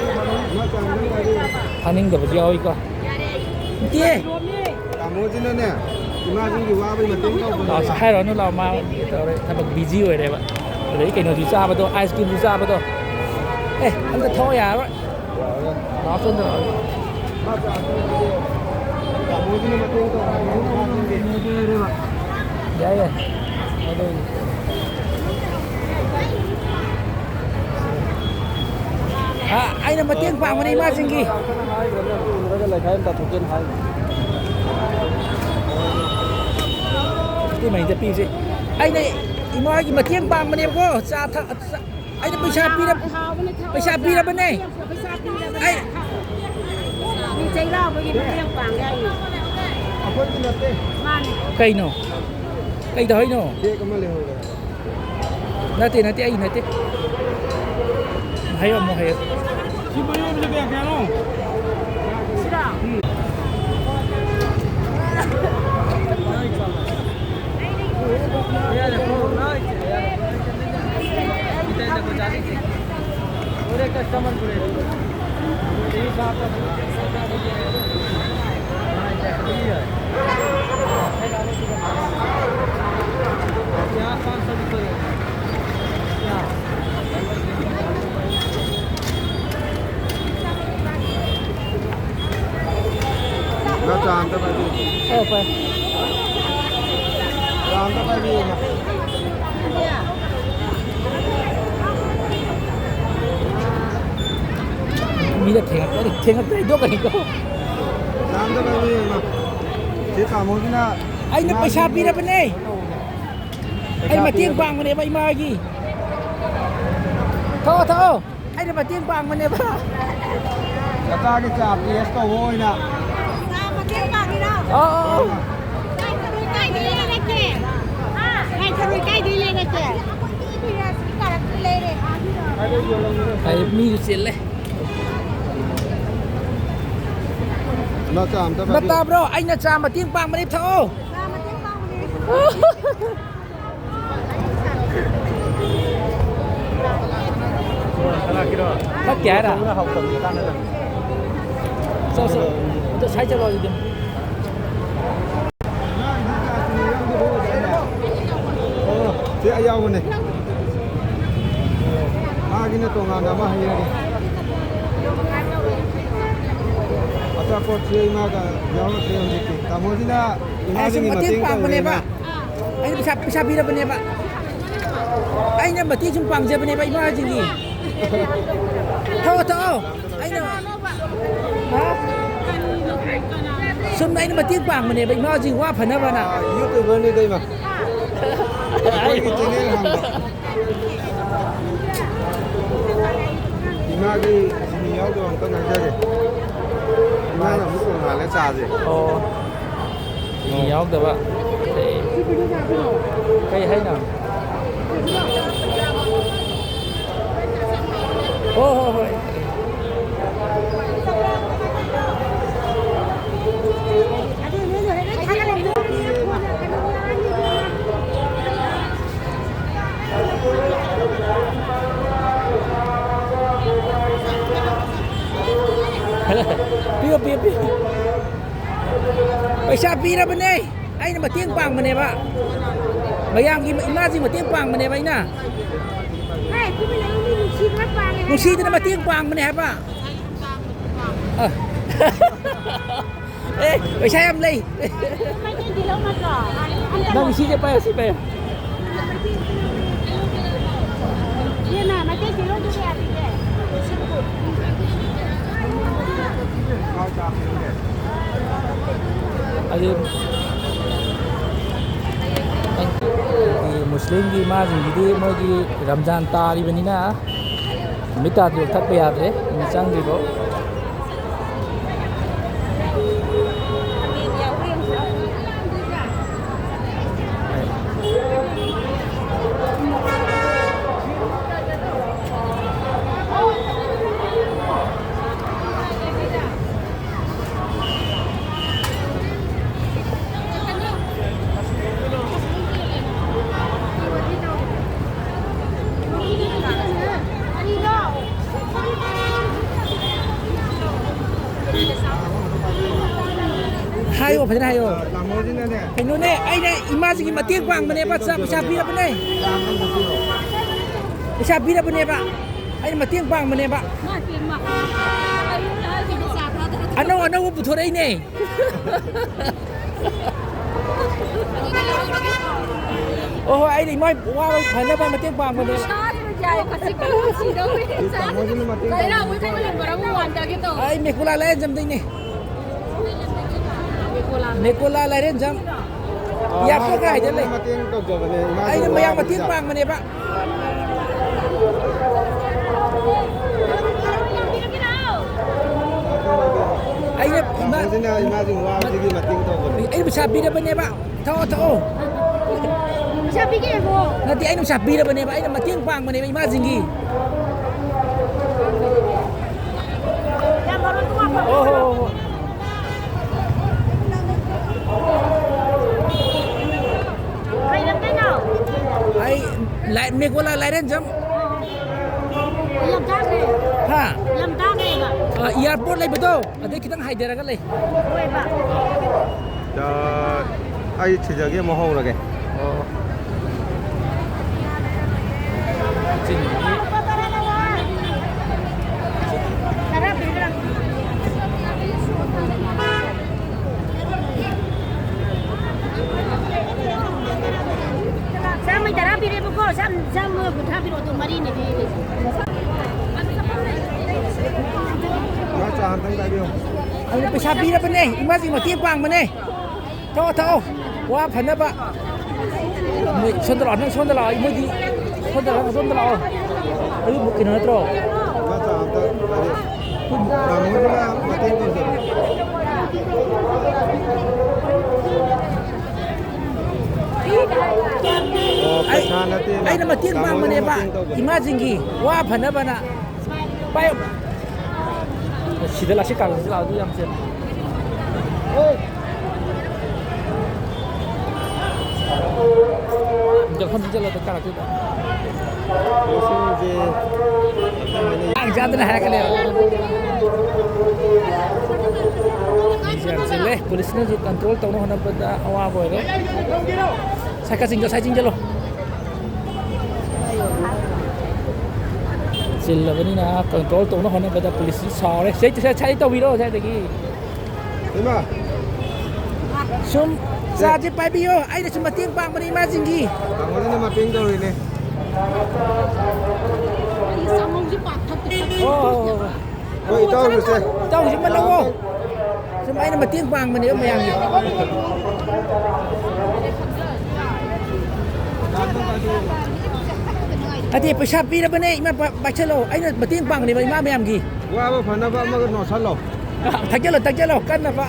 ꯏꯃꯥ ꯆꯥ ꯑꯝꯇ ꯄꯥꯏꯌꯨ꯫ ꯊꯥꯅꯤꯡꯗꯕꯁꯨ ꯌꯥꯎꯏꯀꯣ꯫ ꯏꯆꯦ! ꯇꯥꯃꯣꯁꯤꯅꯅꯦ, ꯏꯃꯥꯁꯤꯡꯒꯤ ꯋꯥꯕꯒꯤ ꯃꯇꯦꯡ ꯇꯧꯕꯅꯦꯕ꯫ ꯂꯥꯛꯑꯣꯁꯦ ꯍꯥꯏꯔꯨꯔꯅꯨ, ꯂꯥꯛꯑꯣ, ꯃꯥ ꯇꯧꯔꯦ, ꯊꯕꯛ ꯕꯤꯖꯤ ꯑꯣꯏꯔꯦꯕ꯫ ꯑꯗꯩ ꯀꯩꯅꯣꯁꯨ ꯆꯥꯕꯗꯣ, ꯑꯥꯏꯁ ꯀ꯭ꯔꯤꯝꯁꯨ ꯆꯥꯕꯗꯣ꯫ ꯑꯦ, ꯑꯝꯇ ꯊꯣꯛꯑꯣ, ꯌꯥꯔꯔꯣꯏ꯫ ꯂꯥꯛꯑꯣ, ꯆꯟꯗ꯭ꯔ꯫ ꯌꯥꯏ, ꯌꯥꯏ꯫ ꯑ, ꯑꯩꯅ ꯃꯇꯦꯡ ꯄꯥꯡꯕꯅꯦ ꯏꯃꯥꯁꯤꯡꯒꯤ꯫ ꯏꯇꯩꯃ ꯍꯦꯛꯇ ꯄꯤꯁꯦ꯫ ꯑꯩꯅ ꯏꯃꯥꯒꯤ ꯃꯇꯦꯡ ꯄꯥꯡꯕꯅꯦꯕꯀꯣ꯫ ꯆꯥ ꯊꯛ-, ꯆꯥ-, ꯑꯩꯅ ꯄꯩꯁꯥ ꯄꯤꯔ-, ꯍꯥꯎꯕꯅꯦ, ꯊꯛꯑꯣ, ꯄꯩꯁꯥ ꯆꯥ꯫ ꯄꯤꯔꯕꯅꯦ꯫ ꯄꯩꯁꯥ ꯄꯤꯔꯕꯅꯦ, ꯑꯩ ꯊꯛꯑꯣ꯫ ꯃꯤ ꯆꯩꯔꯥꯎꯕꯒꯤ ꯃꯇꯦꯡ ꯄꯥꯡꯒꯦ ꯍꯥꯏꯅꯤ꯫ ꯑꯩꯈꯣꯏꯒꯤ ꯅꯠꯇꯦ꯫ ꯃꯥꯅꯦ꯫ ꯀꯩꯅꯣ? ꯀꯩ ꯇꯧꯍꯥꯏꯅꯣ? ꯕꯦꯛ ꯑꯃ ꯂꯩꯍꯧꯔꯦ꯫ ꯅꯠꯇꯦ, ꯅꯠꯇꯦ, ꯑꯩ ꯅꯠꯇꯦ꯫ ꯍꯥꯏꯌꯣ, ꯑꯃꯨꯛ ꯍꯥꯏꯌꯣ꯫ ꯁꯤ ꯃꯌꯣꯝꯁꯦ ꯀꯌꯥ ꯀꯌꯥꯅꯣ? ꯁꯤꯔꯣ? ꯎꯝ꯫ ꯉꯥ ꯆꯥ ꯑꯝꯇ ꯄꯥꯏꯕꯤꯌꯨ꯫ ꯑꯣ, ꯐꯔꯦ꯫ ꯆꯥ ꯑꯝꯇ ꯄꯥꯏꯕꯤꯌꯨ, ꯏꯃꯥ꯫ ꯃꯤꯗ ꯊꯦꯡꯉꯛꯇ꯭ꯔꯗꯤ, ꯊꯦꯡꯉꯛꯇ꯭ꯔꯗꯤ ꯍꯥꯏꯗꯣꯛꯀꯅꯤꯀꯣ꯫ ꯆꯥ ꯑꯝꯇ ꯄꯥꯏꯕꯤꯌꯨ, ꯏꯃꯥ꯫ ꯁꯤ ꯇꯥꯃꯣꯁꯤꯅ ꯁꯤ ꯇꯥꯃꯣꯁꯤꯅ ꯏꯃꯥꯒꯤ ꯄꯩꯁꯥ ꯄꯤꯔꯕꯅꯦ꯫ ꯑꯩ ꯄꯩꯁꯥ ꯃꯇꯦꯡ ꯄꯤꯔꯕꯅꯦ꯫ ꯄꯥꯡꯕꯅꯦꯕ ꯏꯃꯥꯒꯤ꯫ ꯊꯛꯑꯣ, ꯊꯛꯑꯣ꯫ ꯑꯩꯅ ꯃꯇꯦꯡ ꯄꯥꯡꯕꯅꯦꯕ꯫ ꯅꯆꯥꯒꯤ ꯆꯥ ꯇꯦꯁ ꯇꯧꯕ ꯑꯣꯏꯅ꯫ ꯆꯥ ꯃꯇꯦꯡ ꯄꯥꯡꯉꯤꯔꯣ? ꯑꯧ, ꯑꯧ, ꯑꯧ꯫ ꯂꯥꯏ ꯊꯔꯣꯏ ꯀꯥꯏꯗꯩ ꯂꯩꯔꯛꯀꯦ? ꯍꯥ? ꯂꯥꯏ ꯊꯔꯣꯏ ꯀꯥꯏꯗꯩ ꯂꯩꯔꯛꯀꯦ? ꯑꯩ ꯃꯤꯁꯨ ꯆꯤꯜꯂꯦ꯫ ꯏꯃꯥ, ꯆꯥ ꯑꯝꯇ ꯄꯥꯏꯕꯤꯔꯣ꯫ ꯇꯥꯕ꯭ꯔꯣ? ꯑꯩꯅ ꯆꯥ ꯃꯇꯦꯡ ꯄꯥꯡꯕꯅꯦ, ꯊꯛꯑꯣ꯫ ꯆꯥ ꯃꯇꯦꯡ ꯄꯥꯡꯕꯅꯦ꯫ ꯐꯠꯇꯦ ꯍꯥꯏꯔ? ꯆꯣ, ꯆꯣ꯫ ꯑꯗꯣ ꯁꯥꯏ ꯆꯠꯂꯣ ꯑꯗꯨꯗꯤ꯫ ꯑꯣ, ꯁꯤ ꯑꯌꯥꯎꯕꯅꯦ꯫ ꯃꯥꯒꯤꯅ ꯇꯣꯉꯥꯟꯅ ꯑꯃ ꯍꯩꯔꯒꯦ꯫ ꯑꯆꯥꯄꯣꯠꯁꯦ ꯏꯃꯥꯒ ꯌꯥꯎꯔꯛꯇ꯭ꯔꯦ ꯍꯧꯖꯤꯛꯇꯤ꯫ ꯇꯥꯃꯣꯁꯤꯅ ꯑꯩ ꯁꯨꯝ ꯏꯃꯥꯁꯤꯡꯒꯤ ꯃꯇꯦꯡ ꯃꯇꯦꯡ ꯄꯥꯡꯕꯅꯦꯕ꯫ ꯇꯧꯔꯦꯅ꯫ ꯑꯩꯅ ꯄꯩꯁꯥ, ꯄꯩꯁꯥ ꯄꯤꯔꯕꯅꯦꯕ꯫ ꯑꯩꯅ ꯃꯇꯦꯡ ꯁꯨꯝ ꯄꯥꯡꯖꯕꯅꯦꯕ ꯏꯃꯥꯁꯤꯡꯒꯤ꯫ ꯊꯛꯑꯣ, ꯊꯛꯑꯣ꯫ ꯑꯩꯅ, ꯍꯥ? ꯁꯨꯝ ꯑꯩꯅ ꯃꯇꯦꯡ ꯄꯥꯡꯕꯅꯦꯕ ꯏꯃꯥꯁꯤꯡ ꯋꯥ ꯐꯅꯕꯅ꯫ ꯑꯥ, YouTuberꯅꯤꯗ ꯏꯃꯥ꯫ ꯑꯩꯈꯣꯏꯒꯤ channel ꯍꯥꯡꯕ꯫ ꯏꯃꯥꯒꯤ ꯆꯤꯅꯤ ꯌꯥꯎꯗꯕ ꯑꯝꯇ ꯉꯥꯏꯖꯒꯦ꯫ ꯏꯃꯥꯅ ꯑꯃꯨꯛ ꯇꯣꯡꯉꯥꯜꯂꯦ ꯆꯥꯁꯦ꯫ ꯑꯣ꯫ ꯆꯤꯅꯤ ꯌꯥꯎꯗꯕ꯫ ꯀꯩ, ꯀꯩ ꯍꯥꯏꯅꯣ? ꯍꯣ, ꯍꯣ, ꯍꯣꯏ꯫ ꯄꯤꯌꯨ, ꯄꯤꯌꯨ, ꯄꯤꯌꯨ꯫ ꯄꯩꯁꯥ ꯄꯤꯔꯕꯅꯦ꯫ ꯑꯩꯅ ꯃꯇꯦꯡ ꯄꯥꯡꯕꯅꯦꯕ꯫ ꯃꯌꯥꯝꯒꯤ ꯏꯃꯥꯁꯤꯡ ꯃꯇꯦꯡ ꯄꯥꯡꯕꯅꯦꯕ ꯑꯩꯅ꯫ ꯍꯦ, ꯇꯨꯃꯤꯟ ꯂꯩꯌꯨ, ꯃꯤ ꯅꯨꯡꯁꯤꯗꯅ ꯄꯥꯡꯉꯦ ꯍꯥꯏ꯫ ꯅꯨꯡꯁꯤꯗꯅ ꯃꯇꯦꯡ ꯄꯥꯡꯕꯅꯦ ꯍꯥꯏꯕ꯫ ꯑ꯫ ꯑꯦ, ꯄꯩꯁꯥ ꯌꯥꯝ ꯂꯩ꯫ ꯃꯩꯇꯩ ꯇꯤꯜꯍꯧ ꯅꯠꯇ꯭ꯔꯣ? ꯑꯝꯇ ꯅꯪ ꯂꯧ꯫ ꯁꯤꯁꯦ ꯄꯥꯏꯌꯣ, ꯁꯤ ꯄꯥꯏꯌꯣ꯫ ꯏꯕꯦꯝꯃ, ꯃꯩꯇꯩ ꯇꯤꯜꯍꯧꯗꯨ ꯀꯌꯥ ꯄꯤꯒꯦ? ꯑꯗꯨ ꯃꯨꯁꯂꯤꯝꯒꯤ ꯏꯃꯥꯁꯤꯡꯒꯤꯗꯤ ꯃꯣꯏꯒꯤ ꯔꯝꯖꯥꯟ ꯇꯥꯔꯤꯕꯅꯤꯅ ꯅꯨꯃꯤꯠ ꯇꯥꯗ꯭ꯔꯤꯕ ꯊꯛꯄ ꯌꯥꯗ꯭ꯔꯦ, ꯅꯨꯃꯤꯠ ꯆꯪꯗ꯭ꯔꯤꯕꯧ꯫ ꯍꯥꯏꯌꯣ, ꯐꯖꯅ ꯍꯥꯏꯌꯣ꯫ ꯀꯩꯅꯣꯅꯦ, ꯑꯩꯅ ꯏꯃꯥꯁꯤꯒꯤ ꯃꯇꯦꯡ ꯄꯥꯡꯕꯅꯦꯕ, ꯆꯥ ꯄꯩꯁꯥ ꯄꯤꯔꯕꯅꯦ꯫ ꯄꯩꯁꯥ ꯄꯤꯔꯕꯅꯦꯕ꯫ ꯑꯩꯅ ꯃꯇꯦꯡ ꯄꯥꯡꯕꯅꯦꯕ꯫ ꯑꯅꯧ ꯑꯅꯧꯕ ꯄꯨꯊꯣꯔꯛꯏꯅꯦ꯫ ꯑꯣ ꯍꯣꯏ, ꯑꯩꯅ ꯏꯃꯥ ꯋꯥꯕ ꯐꯅꯕ ꯃꯇꯦꯡ ꯄꯥꯡꯕꯅꯦꯕ꯫ ꯑꯩ ꯃꯦꯀꯨꯂꯥ ꯂꯥꯏꯔꯦꯟꯖꯝꯗꯩꯅꯦ꯫ ꯃꯦꯀꯣꯂꯥ ꯂꯥꯏꯔꯦꯟꯖꯝ꯫ ꯏꯌꯥꯔꯄꯣꯔꯠ ꯀꯥꯏꯗ ꯂꯩ? ꯃꯇꯦꯡ ꯇꯧꯖꯕꯅꯦ, ꯏꯃꯥꯁꯨ ꯑꯩꯅ ꯃꯌꯥꯝ ꯃꯇꯦꯡ ꯋꯥꯕꯁꯤꯗ꯫ ꯄꯥꯡꯕꯅꯦꯕ꯫ ꯑꯩꯅ ꯏꯃꯥ-, ꯇꯥꯃꯣꯁꯤꯅ ꯏꯃꯥꯁꯤꯡ ꯋꯥꯕꯁꯤꯒꯤ ꯃꯇꯦꯡ ꯇꯧꯕꯅꯦ꯫ ꯑꯩꯅ ꯄꯩꯁꯥ ꯄꯤꯔꯕꯅꯦꯕ꯫ ꯊꯛꯑꯣ, ꯊꯛꯑꯣ꯫ ꯄꯩꯁꯥ ꯄꯤꯒꯦ ꯌꯦꯡꯉꯣ꯫ ꯅꯠꯇꯦ, ꯑꯩꯅ ꯄꯩꯁꯥ ꯄꯤꯔꯕꯅꯦꯕ, ꯑꯩꯅ ꯃꯇꯦꯡ ꯄꯥꯡꯕꯅꯦꯕ ꯏꯃꯥꯁꯤꯡꯒꯤ꯫ ꯌꯥꯝ ꯃꯔꯣꯏ ꯇꯨ ꯍꯥꯞꯄꯣ꯫ ꯑꯣ, ꯍꯣ, ꯍꯣ, ꯍꯣ꯫ ꯀꯩ ꯂꯝꯗꯩꯅꯣ? ꯑꯩ ꯂꯥꯏ-, ꯃꯦꯒꯣꯂꯥ ꯂꯥꯏꯔꯦꯟꯖꯝ꯫ ꯌꯥꯝ ꯇꯥꯡꯉꯦ꯫ ꯍꯥ? ꯌꯥꯝ ꯇꯥꯡꯉꯦꯕ꯫ ꯑ, ꯏꯌꯥꯔꯄꯣꯔꯠ ꯂꯩꯕꯗꯣ, ꯑꯗꯩ ꯈꯤꯇꯪ ꯍꯥꯏꯊꯔꯒ ꯂꯩ꯫ ꯍꯣꯏꯕ꯫ ꯑ, ꯑꯩ ꯁꯤꯗꯒꯤ ꯑꯃꯨꯛ ꯍꯧꯔꯒꯦ꯫ ꯑꯣ꯫ ꯆꯤꯅꯤ꯫ ꯇꯔꯥ ꯄꯤꯕ꯭ꯔꯥ? ꯆꯥꯝꯃꯩ ꯇꯔꯥ ꯄꯤꯔꯦꯕꯀꯣ, ꯆꯥꯝ-, ꯆꯥꯝꯃ ꯀꯨꯟꯊ꯭ꯔꯥ ꯄꯤꯔꯛꯑꯣ, ꯑꯗꯨ ꯃꯔꯤꯅꯦ ꯄꯤꯔꯤꯁꯦ꯫ ꯉꯥ ꯆꯥ ꯑꯝꯇꯪ ꯆꯥꯕꯤꯌꯨ꯫ ꯑꯩꯅ ꯄꯩꯁꯥ ꯄꯤꯔꯕꯅꯦ, ꯏꯃꯥꯁꯤꯡ ꯃꯇꯦꯡ ꯄꯥꯡꯕꯅꯦ꯫ ꯊꯛꯑꯣ, ꯊꯛꯑꯣ꯫ ꯋꯥ ꯐꯅꯕ꯫ ꯅꯣꯏ ꯁꯣꯝꯗ ꯂꯥꯛꯑꯣ, ꯅꯪ ꯁꯣꯝꯗ ꯂꯥꯛꯑꯣ, ꯃꯣꯏꯗꯤ ꯁꯣꯝꯗ ꯂꯥꯛꯑꯣ, ꯁꯣꯝꯗ ꯂꯥꯛꯑꯣ꯫ ꯑꯗꯨꯕꯨ ꯀꯩꯅꯣ ꯅꯠꯇ꯭ꯔꯣ? ꯃꯆꯥ ꯑꯝꯇ ꯍꯥꯏꯗꯤ ꯇꯥꯃꯣꯗꯨꯅ ꯃꯇꯦꯡ ꯇꯧꯖꯒꯦ꯫ ꯑꯣ, ꯑꯩ, ꯄꯩꯁꯥ ꯅꯠꯇꯦꯅ ꯑꯩꯅ ꯃꯇꯦꯡ ꯇꯥꯃꯣꯗꯨꯅ ꯄꯥꯡꯕꯅꯦꯕ, ꯃꯇꯦꯡ ꯇꯧꯕꯅꯦ꯫ ꯏꯃꯥꯁꯤꯡꯒꯤ ꯋꯥ ꯐꯅꯕꯅ꯫ ꯄꯥꯏꯌꯨ꯫ ꯁꯤꯗ ꯂꯥꯛꯁꯤ ꯀꯥꯡꯁꯤ ꯂꯥꯛꯑꯣ, ꯑꯗꯨ ꯌꯥꯝ ꯆꯦꯜꯂꯦ꯫ ꯃꯐꯝ ꯆꯠꯂꯒ ꯀꯥꯔꯛꯇꯣꯏꯕ꯫ ꯏꯁꯤꯡꯁꯦ ꯀꯥꯡ ꯆꯥꯗꯅ ꯍꯥꯏꯔꯛꯀꯅꯦꯕ꯫ ꯌꯥꯝ ꯆꯤꯜꯂꯦ꯫ ꯄꯨꯂꯤꯁꯅꯁꯨ ꯀꯟꯇ꯭ꯔꯣꯜ ꯇꯧꯅꯕ ꯍꯣꯠꯅꯕꯗ ꯑꯋꯥꯕ ꯑꯣꯏꯔꯦ꯫ ꯁꯥꯏ ꯈꯔ ꯆꯤꯡꯖ-, ꯁꯥꯏ ꯆꯤꯡꯖꯜꯂꯣ꯫ ꯆꯤꯜꯂꯕꯅꯤꯅ ꯀꯟꯇ꯭ꯔꯣꯜ ꯇꯧꯅꯕ ꯍꯣꯠꯅꯕꯗ ꯄꯨꯂꯤꯁꯁꯤ ꯁꯥꯎꯔꯦ꯫ ꯁꯥꯏ, ꯁꯥꯏ, ꯁꯥꯏ ꯇꯧꯕꯤꯔꯣ ꯁ꯭ꯋꯥꯏꯗꯒꯤ꯫ ꯏꯃꯥ꯫ ꯁꯨꯝ ꯆꯥꯁꯦ ꯄꯥꯏꯕꯤꯌꯣ, ꯑꯩꯅ ꯁꯨꯝ ꯃꯇꯦꯡ ꯄꯥꯡꯕꯅꯦ ꯏꯃꯥꯁꯤꯡꯒꯤ꯫ ꯇꯥꯃꯣꯅ ꯃꯇꯦꯡ ꯇꯧꯔꯤꯅꯦ꯫ ꯑꯣ, ꯑꯣ, ꯑꯣ, ꯑꯣ꯫ ꯍꯣꯏ, ꯏꯇꯥꯎꯒꯤꯁꯦ꯫ ꯏꯇꯥꯎꯒꯤꯁꯦ ꯑꯃ ꯂꯧꯑꯣ꯫ ꯁꯨꯝ ꯑꯩꯅ ꯃꯇꯦꯡ ꯄꯥꯡꯕꯅꯦꯕ ꯃꯌꯥꯝꯒꯤ꯫ ꯅꯠꯇꯦ, ꯄꯩꯁꯥ ꯄꯤꯔꯕꯅꯦ ꯏꯃꯥ, ꯄꯥ-, ꯄꯥꯏꯁꯜꯂꯣ꯫ ꯑꯩꯅ ꯃꯇꯦꯡ ꯄꯥꯡꯕꯅꯦꯕ ꯏꯃꯥ ꯃꯌꯥꯝꯒꯤ꯫ ꯋꯥꯕ ꯐꯅꯕ ꯑꯃꯒ ꯅꯣꯠꯁꯜꯂꯣ꯫ ꯊꯛꯆꯜꯂꯣ, ꯊꯛꯆꯜꯂꯣ, ꯀꯟꯅꯕ꯫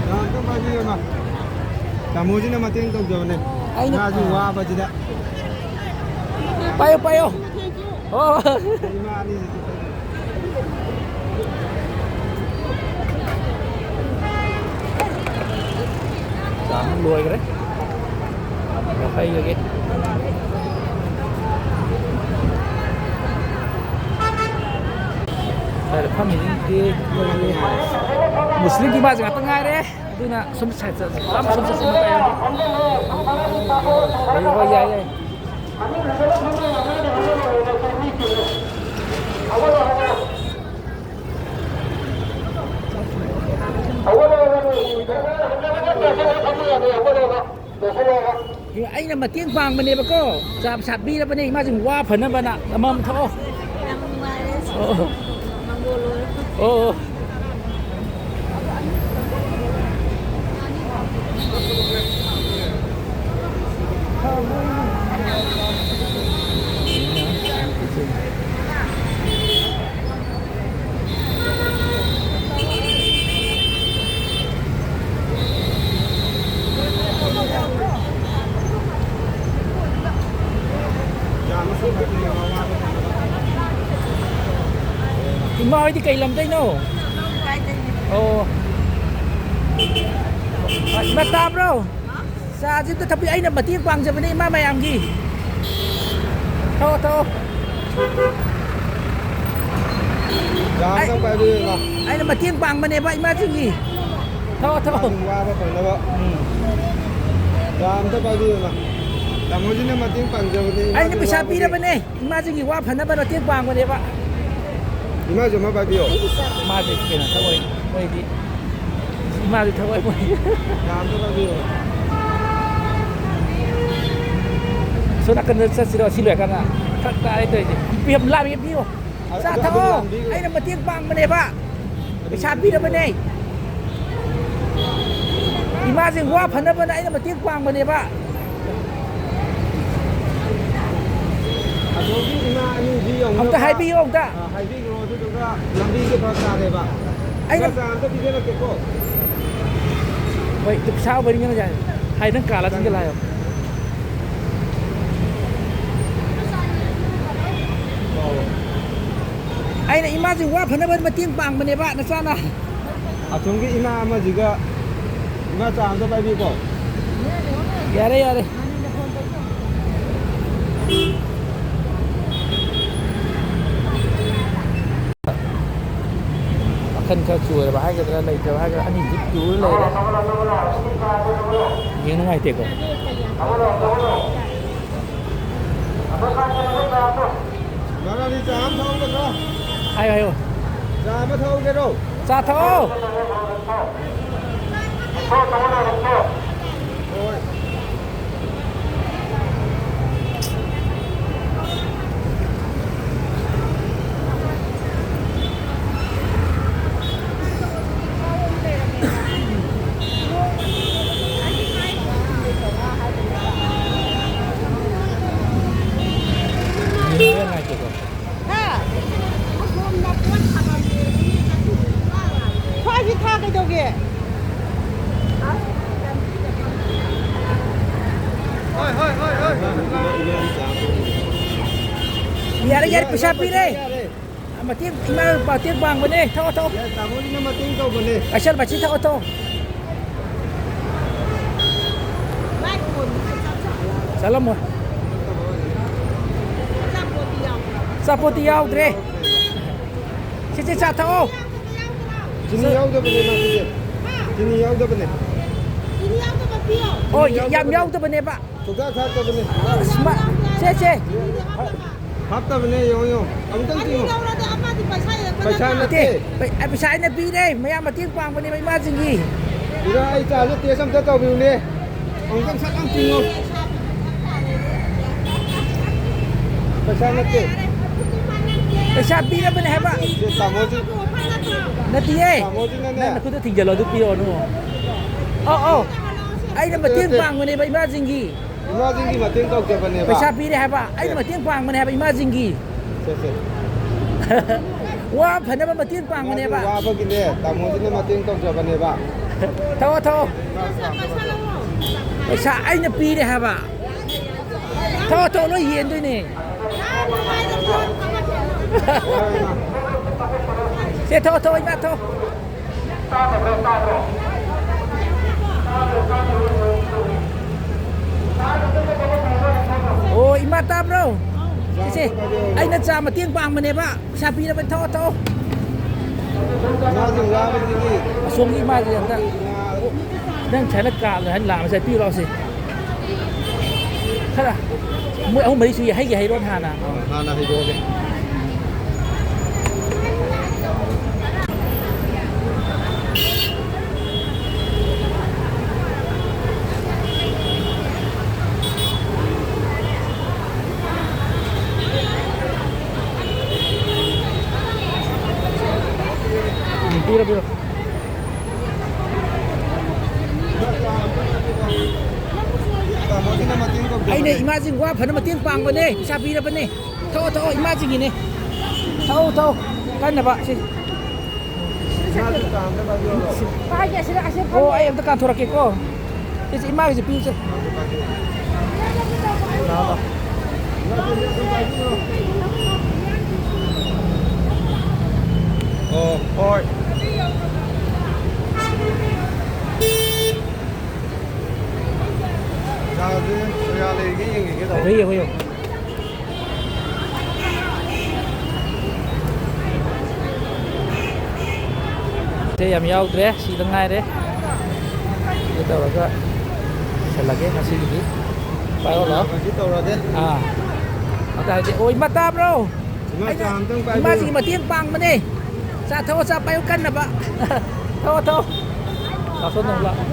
ꯉꯥꯏꯍꯥꯛꯇꯪ ꯄꯥꯏꯕꯤꯌꯨ, ꯏꯃꯥ꯫ ꯇꯥꯃꯣꯁꯤꯅ ꯃꯇꯦꯡ ꯇꯧꯖꯕꯅꯦ꯫ ꯑꯩꯅ ꯃꯥꯁꯨ ꯋꯥꯕꯁꯤꯗ꯫ ꯄꯥꯏꯌꯣ, ꯄꯥꯏꯌꯣ꯫ ꯑꯣ꯫ ꯏꯃꯥ ꯑꯅꯤꯁꯤꯗꯤ꯫ ꯆꯥꯛ ꯂꯣꯏꯈ꯭ꯔꯦ꯫ ꯌꯥꯡꯈꯩꯒꯤ꯫ ꯁ꯭ꯋꯥꯏꯗ ꯐꯝꯃꯤꯁꯤꯡꯁꯤ ꯑꯩꯈꯣꯏꯒꯤ ꯃꯨꯁꯂꯤꯝꯒꯤ ꯏꯃꯥꯁꯤ ꯉꯥꯛꯇ ꯉꯥꯏꯔꯦ꯫ ꯑꯗꯨꯅ ꯁꯨꯝ ꯁꯥꯏꯠ ꯆꯠ-, ꯁꯨꯝ ꯁꯥꯏꯠ ꯆꯠ-, ꯍꯣꯏ, ꯍꯣꯏ, ꯌꯥꯏ, ꯌꯥꯏ꯫ ꯑꯩꯅ ꯃꯇꯦꯡ ꯄꯥꯡꯕꯅꯦꯕꯀꯣ, ꯆꯥ ꯁꯥꯕꯤꯔꯕꯅꯦ ꯏꯃꯥꯁꯤꯡ ꯋꯥ ꯐꯅꯕꯅ꯫ ꯑꯃꯃꯝ ꯊꯛꯑꯣ꯫ ꯌꯥꯝ ꯅꯨꯡꯉꯥꯏꯔꯦ꯫ ꯑꯣ꯫ ꯃꯪꯒꯣꯜ ꯑꯣꯏꯔꯣ꯫ ꯑꯣ꯫ ꯏꯃꯥ ꯍꯣꯏꯗꯤ ꯀꯩ ꯂꯝꯗꯩꯅꯣ? ꯑꯣ꯫ ꯏꯃꯥ ꯇꯥꯕ꯭ꯔꯣ? ꯆꯥꯁꯤ ꯑꯝꯇ ꯊꯛꯄꯤ-, ꯑꯩꯅ ꯃꯇꯦꯡ ꯄꯥꯡꯖꯕꯅꯦ ꯏꯃꯥ ꯃꯌꯥꯝꯒꯤ꯫ ꯊꯛꯑꯣ, ꯊꯛꯑꯣ꯫ ꯆꯥ ꯑꯩ-, ꯑꯝꯇꯪ ꯄꯥꯏꯕꯤꯌꯨ, ꯏꯃꯥ꯫ ꯑꯩꯅ ꯃꯇꯦꯡ ꯄꯥꯡꯕꯅꯦꯕ ꯏꯃꯥꯁꯤꯡꯒꯤ꯫ ꯊꯛꯑꯣ, ꯊꯛꯑꯣ꯫ ꯏꯃꯥꯁꯤꯡ ꯋꯥꯕ ꯐꯅꯕ꯫ ꯎꯝ꯫ ꯆꯥ ꯑꯝꯇ ꯄꯥꯏꯕꯤꯌꯨ, ꯏꯃꯥ꯫ ꯇꯥꯃꯣꯁꯤꯅ ꯃꯇꯦꯡ ꯄꯥꯡꯖꯕꯅꯦ, ꯑꯩꯅ ꯏꯃꯥꯁꯤꯡ ꯄꯩꯁꯥ ꯋꯥꯕꯒꯤ꯫ ꯄꯤꯔꯕꯅꯦ꯫ ꯏꯃꯥꯁꯤꯡꯒꯤ ꯋꯥ ꯐꯅꯕ ꯃꯇꯦꯡ ꯄꯥꯡꯕꯅꯦꯕ꯫ ꯏꯃꯥꯁꯨ ꯑꯃ ꯄꯥꯏꯕꯤꯌꯣ꯫ ꯃꯥꯗꯤ ꯀꯩꯅꯣ ꯊꯛꯑꯣꯏ, ꯃꯣꯏꯗꯤ꯫ ꯏꯃꯥꯁꯨ ꯊꯛꯑꯣꯏ, ꯃꯣꯏ꯫ ꯆꯥ ꯑꯝꯇ ꯄꯥꯏꯕꯤꯌꯣ꯫ ꯁꯣꯝ ꯅꯥꯀꯟꯗ ꯆꯠꯁꯤꯔꯣ? ꯁꯤ ꯂꯣꯏꯔꯀꯥꯟꯗ꯫ ꯐꯔꯛ ꯇꯥꯔꯦ ꯇꯧꯔꯤꯁꯦ꯫ ꯄꯤꯌꯣ, ꯂꯥꯝꯃꯤ, ꯄꯤꯌꯣ꯫ ꯑ-, ꯆꯥ ꯑꯗꯨ, ꯑꯗꯨꯝ ꯊꯛꯑꯣ꯫ ꯂꯥꯝꯕꯤꯒꯅꯨ꯫ ꯑꯩꯅ ꯃꯇꯦꯡ ꯄꯥꯡꯕꯅꯦꯕ꯫ ꯄꯩꯁꯥ ꯄꯤꯔꯕꯅꯦ꯫ ꯏꯃꯥꯁꯤꯡ ꯋꯥ ꯐꯅꯕꯅ ꯑꯩꯅ ꯃꯇꯦꯡ ꯄꯥꯡꯕꯅꯦꯕ꯫ ꯑꯁꯣꯝꯒꯤ ꯏꯃꯥ ꯑꯅꯤꯁꯤ ꯌꯧꯅꯕ ꯑꯝꯇ ꯍꯥꯏꯕꯤꯌꯨ, ꯑꯝꯇ꯫ ꯑ, ꯍꯥꯏꯕꯤꯈ꯭ꯔꯣ, ꯑꯗꯨꯗꯨꯒ ꯂꯝꯕꯤꯁꯦ ꯐꯔꯛ ꯇꯥꯔꯦꯕ꯫ ꯑꯩꯅ ꯏꯃꯥ ꯆꯥ ꯑꯝꯇ ꯄꯤꯖꯔꯛꯀꯦꯀꯣ꯫ ꯍꯣꯏ, ꯄꯩꯁꯥ ꯑꯣꯏꯕꯅꯤꯅ ꯌꯥꯔꯦ꯫ ꯍꯥꯏ, ꯅꯪ ꯀꯥꯂꯥ ꯆꯪꯒꯦ ꯂꯥꯛꯑꯣ꯫ ꯑꯣ꯫ ꯑꯩꯅ ꯏꯃꯥꯁꯤ ꯋꯥ ꯐꯅꯕ ꯃꯇꯦꯡ ꯄꯥꯡꯕꯅꯦꯕ, ꯅꯆꯥꯅ꯫ ꯑꯁꯣꯝꯒꯤ ꯏꯃꯥ ꯑꯃꯁꯤꯒ ꯏꯃꯥ ꯆꯥ ꯑꯝꯇ ꯄꯥꯏꯕꯤꯀꯣ꯫ ꯌꯥꯔꯦ, ꯌꯥꯔꯦ꯫ ꯋꯥꯈꯜ ꯈꯔ ꯆꯣꯏꯔꯕ ꯍꯥꯏꯒꯗ꯭ꯔꯥ, ꯂꯩꯇ꯭ꯔꯕ ꯍꯥꯏꯒꯗ꯭ꯔꯥ, ꯑꯅꯤꯁꯤ ꯇꯨꯔ ꯂꯩꯔꯦ꯫ ꯌꯦꯡ ꯅꯨꯡꯉꯥꯏꯇꯦꯀꯣ꯫ ꯃꯉꯥꯜꯗꯤ ꯆꯥ ꯑꯃ ꯊꯛꯍꯧꯒꯗ꯭ꯔꯣ? ꯍꯥꯏꯌꯣ, ꯍꯥꯏꯌꯣ꯫ ꯆꯥ ꯑꯃ ꯊꯛꯍꯧꯒꯦꯔꯣ? ꯆꯥ ꯊꯛꯑꯣ꯫ ꯍꯣꯏ꯫ ꯍꯥ? ꯁ꯭ꯋꯥꯏꯁꯤ ꯊꯥ ꯀꯩꯗꯧꯒꯦ? ꯍꯣꯏ, ꯍꯣꯏ, ꯍꯣꯏ, ꯍꯣꯏ꯫ ꯌꯥꯔꯦ, ꯌꯥꯔꯦ, ꯄꯩꯁꯥ ꯄꯤꯔꯦ꯫ ꯌꯥꯔꯦ꯫ ꯃꯇꯦꯡ, ꯏꯃꯥ ꯃꯇꯦꯡ ꯄꯥꯡꯕꯅꯦ꯫ ꯊꯛꯑꯣ, ꯊꯛꯑꯣ꯫ ꯌꯥꯔꯦ, ꯇꯥꯃꯣꯁꯤꯅ ꯃꯇꯦꯡ ꯇꯧꯕꯅꯦ꯫ ꯄꯥꯏꯁꯜ ꯃꯁꯤ ꯊꯛꯑꯣ, ꯊꯛꯑꯣ꯫ ꯆꯠꯂꯝꯃꯣ꯫ ꯑꯆꯥꯄꯣꯠꯇꯤ ꯌꯥꯎꯗ꯭ꯔꯦ꯫ ꯆꯦꯆꯦ, ꯆꯥ ꯊꯛꯑꯣ꯫ ꯆꯤꯅꯤ ꯌꯥꯎꯗꯕꯅꯦ ꯃꯥꯒꯤꯁꯦ꯫ ꯆꯤꯅꯤ ꯌꯥꯎꯗꯕꯅꯦ꯫ ꯆꯤꯅꯤ ꯌꯥꯎꯗꯕ ꯄꯤꯌꯣ꯫ ꯑꯣ, ꯆꯤꯅꯤ ꯌꯥꯝ ꯌꯥꯎꯗꯕꯅꯦ꯫ ꯌꯥꯎꯗꯕꯅꯦꯕ꯫ ꯁꯨꯡꯊꯥꯛ ꯊꯥꯛꯇꯕꯅꯦ꯫ ꯑꯁ, ꯃꯥ-, ꯆꯦ, ꯆꯦ꯫ ꯍꯥꯞꯇꯕꯅꯦ, ꯌꯦꯡꯉꯣ, ꯌꯦꯡꯉꯣ꯫ ꯑꯃꯨꯛꯇꯪ ꯑꯅꯤ ꯆꯤꯡꯉꯣ꯫ ꯂꯧꯔꯗꯤ ꯑꯃꯗꯤ ꯄꯩꯁꯥ ꯍꯦꯟꯕ ꯄꯩꯁꯥ ꯅꯠꯇ꯭ꯔꯥ? ꯅꯠꯇꯦ꯫ ꯄꯩ-, ꯑ, ꯄꯩꯁꯥ ꯑꯩꯅ ꯄꯤꯔꯦ꯫ ꯃꯌꯥꯝ ꯃꯇꯦꯡ ꯄꯥꯡꯕꯅꯦꯕ ꯏꯃꯥꯁꯤꯡꯒꯤ꯫ ꯄꯨꯔꯥ ꯑꯩ ꯆꯥꯁꯦ ꯇꯦꯁ ꯑꯝꯇ ꯇꯧꯕꯤꯌꯨꯅꯦ꯫ ꯑꯃꯨꯛꯇꯪ ꯁꯠ ꯂꯥꯎ ꯆꯤꯡꯉꯣ꯫ ꯄꯩꯁꯥ ꯅꯠꯇꯦ꯫ ꯄꯩꯁꯥ ꯄꯤꯔꯕꯅꯦ ꯍꯥꯏꯕ꯫ ꯁꯦ, ꯇꯥꯃꯣꯁꯤ-, ꯅꯠꯇꯤꯌꯦ꯫ ꯇꯥꯃꯣꯁꯤꯅꯅꯦ꯫ ꯅꯪ ꯅꯈꯨꯠꯇ ꯊꯤꯡꯖꯤꯜꯂꯣ, ꯑꯗꯨ ꯄꯤꯔꯛꯑꯣꯅꯨ꯫ ꯑꯧ, ꯑꯧ꯫ ꯑꯩꯅ ꯅꯠꯇꯦ, ꯃꯇꯦꯡ ꯅꯠꯇꯦ꯫ ꯄꯥꯡꯕꯅꯦꯕ ꯏꯃꯥꯁꯤꯡꯒꯤ꯫ ꯏꯃꯥꯁꯤꯡꯒꯤ ꯃꯇꯦꯡ ꯇꯧꯖꯕꯅꯦꯕ꯫ ꯄꯩꯁꯥ ꯄꯤꯔꯦ ꯍꯥꯏꯕ꯫ ꯑꯩꯅ ꯁꯦ꯫ ꯃꯇꯦꯡ ꯄꯥꯡꯕꯅꯦ ꯍꯥꯏꯕ ꯏꯃꯥꯁꯤꯡꯒꯤ꯫ ꯁꯦ, ꯁꯦ꯫ ꯋꯥ ꯐꯅꯕ ꯃꯇꯦꯡ ꯄꯥꯡꯕꯅꯦꯕ꯫ ꯏꯃꯥꯁꯤꯡ ꯋꯥꯕꯒꯤꯅꯦ, ꯇꯥꯃꯣꯁꯤꯅ ꯃꯇꯦꯡ ꯇꯧꯖꯕꯅꯦꯕ꯫ ꯊꯛꯑꯣ, ꯊꯛꯑꯣ꯫ ꯄꯩꯁꯥ ꯑꯩꯅ ꯄꯤꯔꯦ ꯍꯥꯏꯕ꯫ ꯊꯛꯑꯣ, ꯊꯛꯑꯣ, ꯂꯣꯏ ꯌꯦꯟꯗꯣꯏꯅꯦ꯫ ꯁꯦ, ꯊꯛꯑꯣ, ꯊꯛꯑꯣ, ꯏꯃꯥ, ꯊꯛꯑꯣ꯫ ꯑꯣ, ꯏꯃꯥ ꯇꯥꯕ꯭ꯔꯣ? ꯁꯦ, ꯁꯦ, ꯑꯩꯅ ꯆꯥ ꯃꯇꯦꯡ ꯄꯥꯡꯕꯅꯦꯕ꯫ ꯄꯩꯁꯥ ꯄꯤꯔꯕ, ꯊꯛꯑꯣ, ꯊꯛꯑꯣ꯫ ꯉꯥꯁꯨ ꯉꯥꯕꯁꯤꯗꯤ ꯑꯁꯣꯝꯒꯤ ꯏꯃꯥꯁꯦ ꯑꯝꯇ, ꯉꯥ ꯑꯣ, ꯅꯪ ꯁꯥꯏꯅ ꯀꯥ-, ꯂꯥꯛꯑꯝꯃꯁꯦ, ꯄꯤꯔꯨ ꯂꯥꯎꯁꯦ꯫ ꯈꯔ, ꯃꯣꯏ ꯑꯍꯨꯝ ꯃꯔꯤ ꯁꯨꯏ, ꯍꯩꯒꯦ ꯍꯩꯔꯣ ꯍꯥꯟꯅ꯫ ꯍꯥꯟꯅ ꯍꯩꯗꯣꯛꯑꯒꯦ꯫ ꯎꯝ, ꯄꯤꯔꯣ, ꯄꯤꯔꯣ꯫ ꯇꯥꯃꯣꯁꯤꯅ ꯃꯇꯦꯡ ꯇꯧꯕꯤꯌꯨꯅꯦ꯫ ꯑꯩꯅ ꯏꯃꯥꯁꯤꯡ ꯋꯥ ꯐꯅ ꯃꯇꯦꯡ ꯄꯥꯡꯕꯅꯦ, ꯄꯩꯁꯥ ꯄꯤꯔꯕꯅꯦ꯫ ꯊꯛꯑꯣ, ꯊꯛꯑꯣ, ꯏꯃꯥꯁꯤꯡꯒꯤꯅꯦ꯫ ꯊꯛꯑꯣ, ꯊꯛꯑꯣ꯫ ꯀꯟꯅꯕ, ꯁꯤ꯫ ꯏꯃꯥꯁꯨ ꯆꯥ ꯑꯝꯇ ꯄꯥꯏꯕꯤꯔꯣ꯫ ꯍꯣ, ꯑꯩ ꯑꯝꯇ ꯀꯥꯟꯊꯣꯔꯛꯀꯦꯀꯣ꯫ ꯁꯤꯁꯦ ꯏꯃꯥꯒꯤꯁꯦ ꯄꯤꯌꯨꯁꯦ꯫ ꯑꯣ, ꯍꯣꯏ꯫ ꯆꯥꯁꯦ ꯀꯌꯥ ꯂꯩꯔꯤꯒꯦ ꯌꯦꯡꯈꯤꯒꯦ ꯇꯧꯕ꯫ ꯍꯣꯏ, ꯍꯣꯏ, ꯍꯣꯏ꯫ ꯁꯦ ꯌꯥꯝ ꯌꯥꯎꯗ꯭ꯔꯦ, ꯁꯤꯗ ꯉꯥꯏꯔꯦ꯫ ꯁꯤꯗ ꯇꯧꯔꯒ ꯂꯣꯏꯁꯜꯂꯒꯦ ꯉꯁꯤꯒꯤꯗꯤ꯫ ꯄꯥꯏꯌꯣ, ꯂꯥꯛꯑꯣ꯫ ꯀꯩꯁꯨ ꯇꯧꯔꯗꯦ꯫ ꯑꯥ꯫ ꯑꯝꯇ ꯍꯥꯏꯗꯤ, ꯑꯣ, ꯏꯃꯥ ꯇꯥꯕ꯭ꯔꯣ? ꯏꯃꯥ, ꯑꯩꯅ ꯆꯥ ꯑꯝꯇꯪ ꯄꯥꯏꯕꯤꯌꯨ꯫ ꯏꯃꯥꯁꯤꯒꯤ ꯃꯇꯦꯡ ꯄꯥꯡꯕꯅꯦ꯫ ꯆꯥ ꯊꯛꯑꯣ, ꯆꯥ ꯄꯥꯏꯌꯨ ꯀꯟꯅꯕ꯫ ꯊꯛꯑꯣ, ꯊꯛꯑꯣ꯫ ꯆꯥ ꯁꯣꯝꯗ ꯑꯃꯨꯛ ꯂꯥꯛꯑꯣ꯫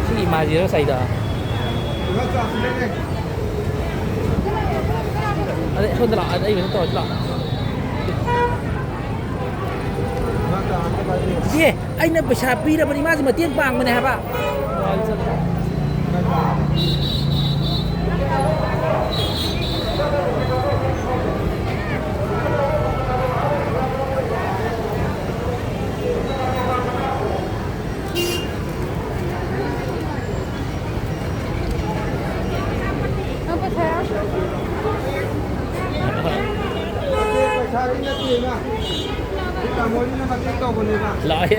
ꯁꯤꯒꯤ ꯏꯃꯥꯁꯤꯔꯣ ꯉꯁꯥꯏꯗꯣ? ꯏꯃꯥ, ꯆꯥ ꯁꯤꯗꯅꯦ꯫ ꯑꯗꯩ ꯁꯣꯝꯗ ꯂꯥꯛꯑꯣ, ꯑꯗꯩ ꯑꯩ ꯀꯩꯅꯣ ꯇꯧꯔꯁꯤ ꯂꯥꯛꯑꯣ꯫ ꯏꯆꯦ, ꯑꯩꯅ ꯄꯩꯁꯥ ꯄꯤꯔꯕꯅꯤ, ꯃꯥꯁꯦ ꯃꯇꯦꯡ ꯄꯥꯡꯕꯅꯦ ꯍꯥꯏꯕ꯫ ꯄꯩꯁꯥꯒꯤ ꯅꯠꯇꯦ, ꯏꯃꯥ꯫ ꯁꯤ ꯇꯥꯃꯣꯁꯤꯅ ꯃꯇꯦꯡ ꯇꯧꯕꯅꯦꯕ꯫ ꯂꯥꯛꯑꯦ꯫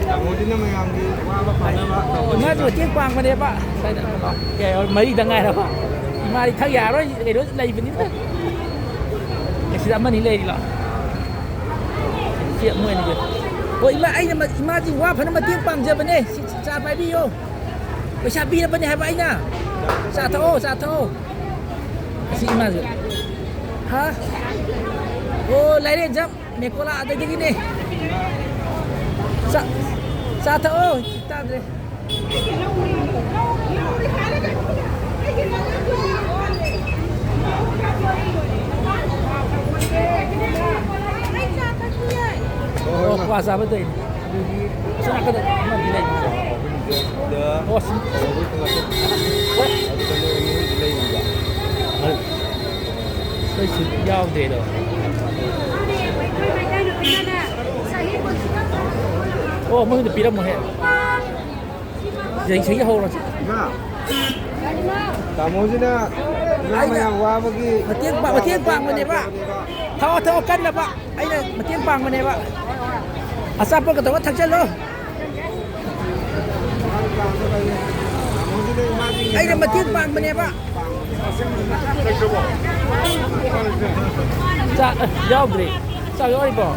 ꯇꯥꯃꯣꯁꯤꯅ ꯃꯌꯥꯝꯒꯤ ꯋꯥꯕ ꯐꯅꯕ ꯇꯧꯕꯅꯦꯕ꯫ ꯃꯥꯁꯨ ꯃꯇꯦꯡ ꯄꯥꯡꯕꯅꯦꯕ꯫ ꯀꯩꯅꯣ, ꯀꯩ ꯍꯥꯏꯕ, ꯃꯔꯤꯗ ꯉꯥꯏꯔꯕ꯫ ꯏꯃꯥꯗꯤ ꯊꯛ ꯌꯥꯔꯣꯏ, ꯀꯩꯅꯣ ꯂꯩꯕꯅꯤꯅ꯫ ꯁꯤꯗ ꯑꯃꯅꯤ ꯂꯩꯔꯤ ꯂꯥꯛꯑꯣ꯫ ꯁꯤ ꯃꯣꯏ ꯑꯅꯤꯁꯦ꯫ ꯍꯣꯏ, ꯏꯃꯥ, ꯑꯩꯅ ꯃ-, ꯏꯃꯥꯁꯤ ꯋꯥ ꯐꯅ ꯃꯇꯦꯡ ꯄꯥꯡꯖꯕꯅꯦ꯫ ꯁꯤ, ꯁꯤ ꯆꯥ ꯄꯥꯏꯕꯤꯌꯣ꯫ ꯄꯩꯁꯥ ꯄꯤꯔꯕꯅꯦ ꯍꯥꯏꯕ ꯑꯩꯅ꯫ ꯆꯥ ꯊꯛꯑꯣ, ꯆꯥ ꯊꯛꯑꯣ꯫ ꯑꯁꯤ ꯏꯃꯥꯁꯦ꯫ ꯍꯥ? ꯑꯣ, ꯂꯥꯏꯔꯦꯟꯖꯝ ꯃꯦꯀꯣꯂꯥ ꯑꯗꯒꯤꯅꯦ꯫ ꯆꯥ, ꯆꯥ ꯊꯛꯑꯣ꯫ ꯇꯥꯗ꯭ꯔꯦ꯫ ꯑꯣ, ꯀ꯭ꯋꯥ ꯆꯥꯕ ꯇꯧꯔꯤꯅꯦ꯫ ꯑꯗꯨꯗꯤ ꯑꯁꯣꯝ ꯅꯥꯀꯟꯗ ꯑꯃꯗꯤ ꯂꯩ ꯃꯥꯜꯂꯦ꯫ ꯑꯣ, ꯁꯤ-, ꯑꯩꯈꯣꯏꯁꯨ ꯌꯥꯎꯗꯦꯗꯣ꯫ ꯑꯣ, ꯃꯣꯏꯗ ꯄꯤꯔꯝꯃꯣꯍꯦ꯫ ꯌꯦꯡꯁꯤꯒꯤ ꯍꯧꯔꯁꯤ꯫ ꯏꯃꯥ, ꯇꯥꯃꯣꯁꯤꯅ ꯏꯃꯥ ꯑꯩꯅ ꯃꯌꯥꯝ ꯋꯥꯕꯒꯤ ꯃꯇꯦꯡ ꯄꯥꯡ-, ꯃꯇꯦꯡ ꯄꯥꯡꯕꯅꯦꯕ꯫ ꯊꯛꯑꯣ, ꯊꯛꯑꯣ, ꯀꯟꯅꯕ꯫ ꯑꯩꯅ ꯃꯇꯦꯡ ꯄꯥꯡꯕꯅꯦꯕ꯫ ꯑꯆꯥꯄꯣꯠꯀ ꯇꯧꯔꯒ ꯊꯛꯆꯜꯂꯣ꯫ ꯇꯥꯃꯣꯁꯤꯅ ꯏꯃꯥꯁꯤꯡꯒꯤ ꯑꯩꯅ ꯃꯇꯦꯡ ꯄꯥꯡꯕꯅꯦꯕ꯫ ꯆꯥꯛ ꯌꯥꯎꯗ꯭ꯔꯤ꯫ ꯆꯥꯛ ꯌꯥꯎꯔꯤꯕꯣ?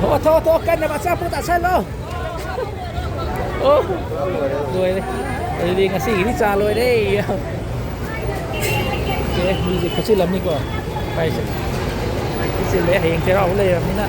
ꯊꯣꯛꯑꯣ, ꯊꯣꯛꯑꯣ, ꯊꯣꯛꯑꯣ, ꯀꯟꯅꯕ ꯑꯆꯥꯄꯣꯠ ꯆꯥꯁꯜꯂꯣ꯫ ꯑꯣ, ꯂꯣꯏꯔꯦ꯫ ꯑꯗꯨꯗꯤ ꯉꯁꯤꯒꯤꯗꯤ ꯆꯥ ꯂꯣꯏꯔꯦ꯫ ꯑꯦ, ꯃꯤꯁꯦ ꯈꯨꯠꯆꯤꯜꯂꯝꯅꯤꯀꯣ꯫ ꯄꯥꯏꯁꯦ꯫ ꯈꯨꯠꯆꯤꯜꯂꯦ, ꯍꯌꯦꯡ ꯆꯩꯔꯥꯎꯕ ꯂꯩꯔꯕꯅꯤꯅ꯫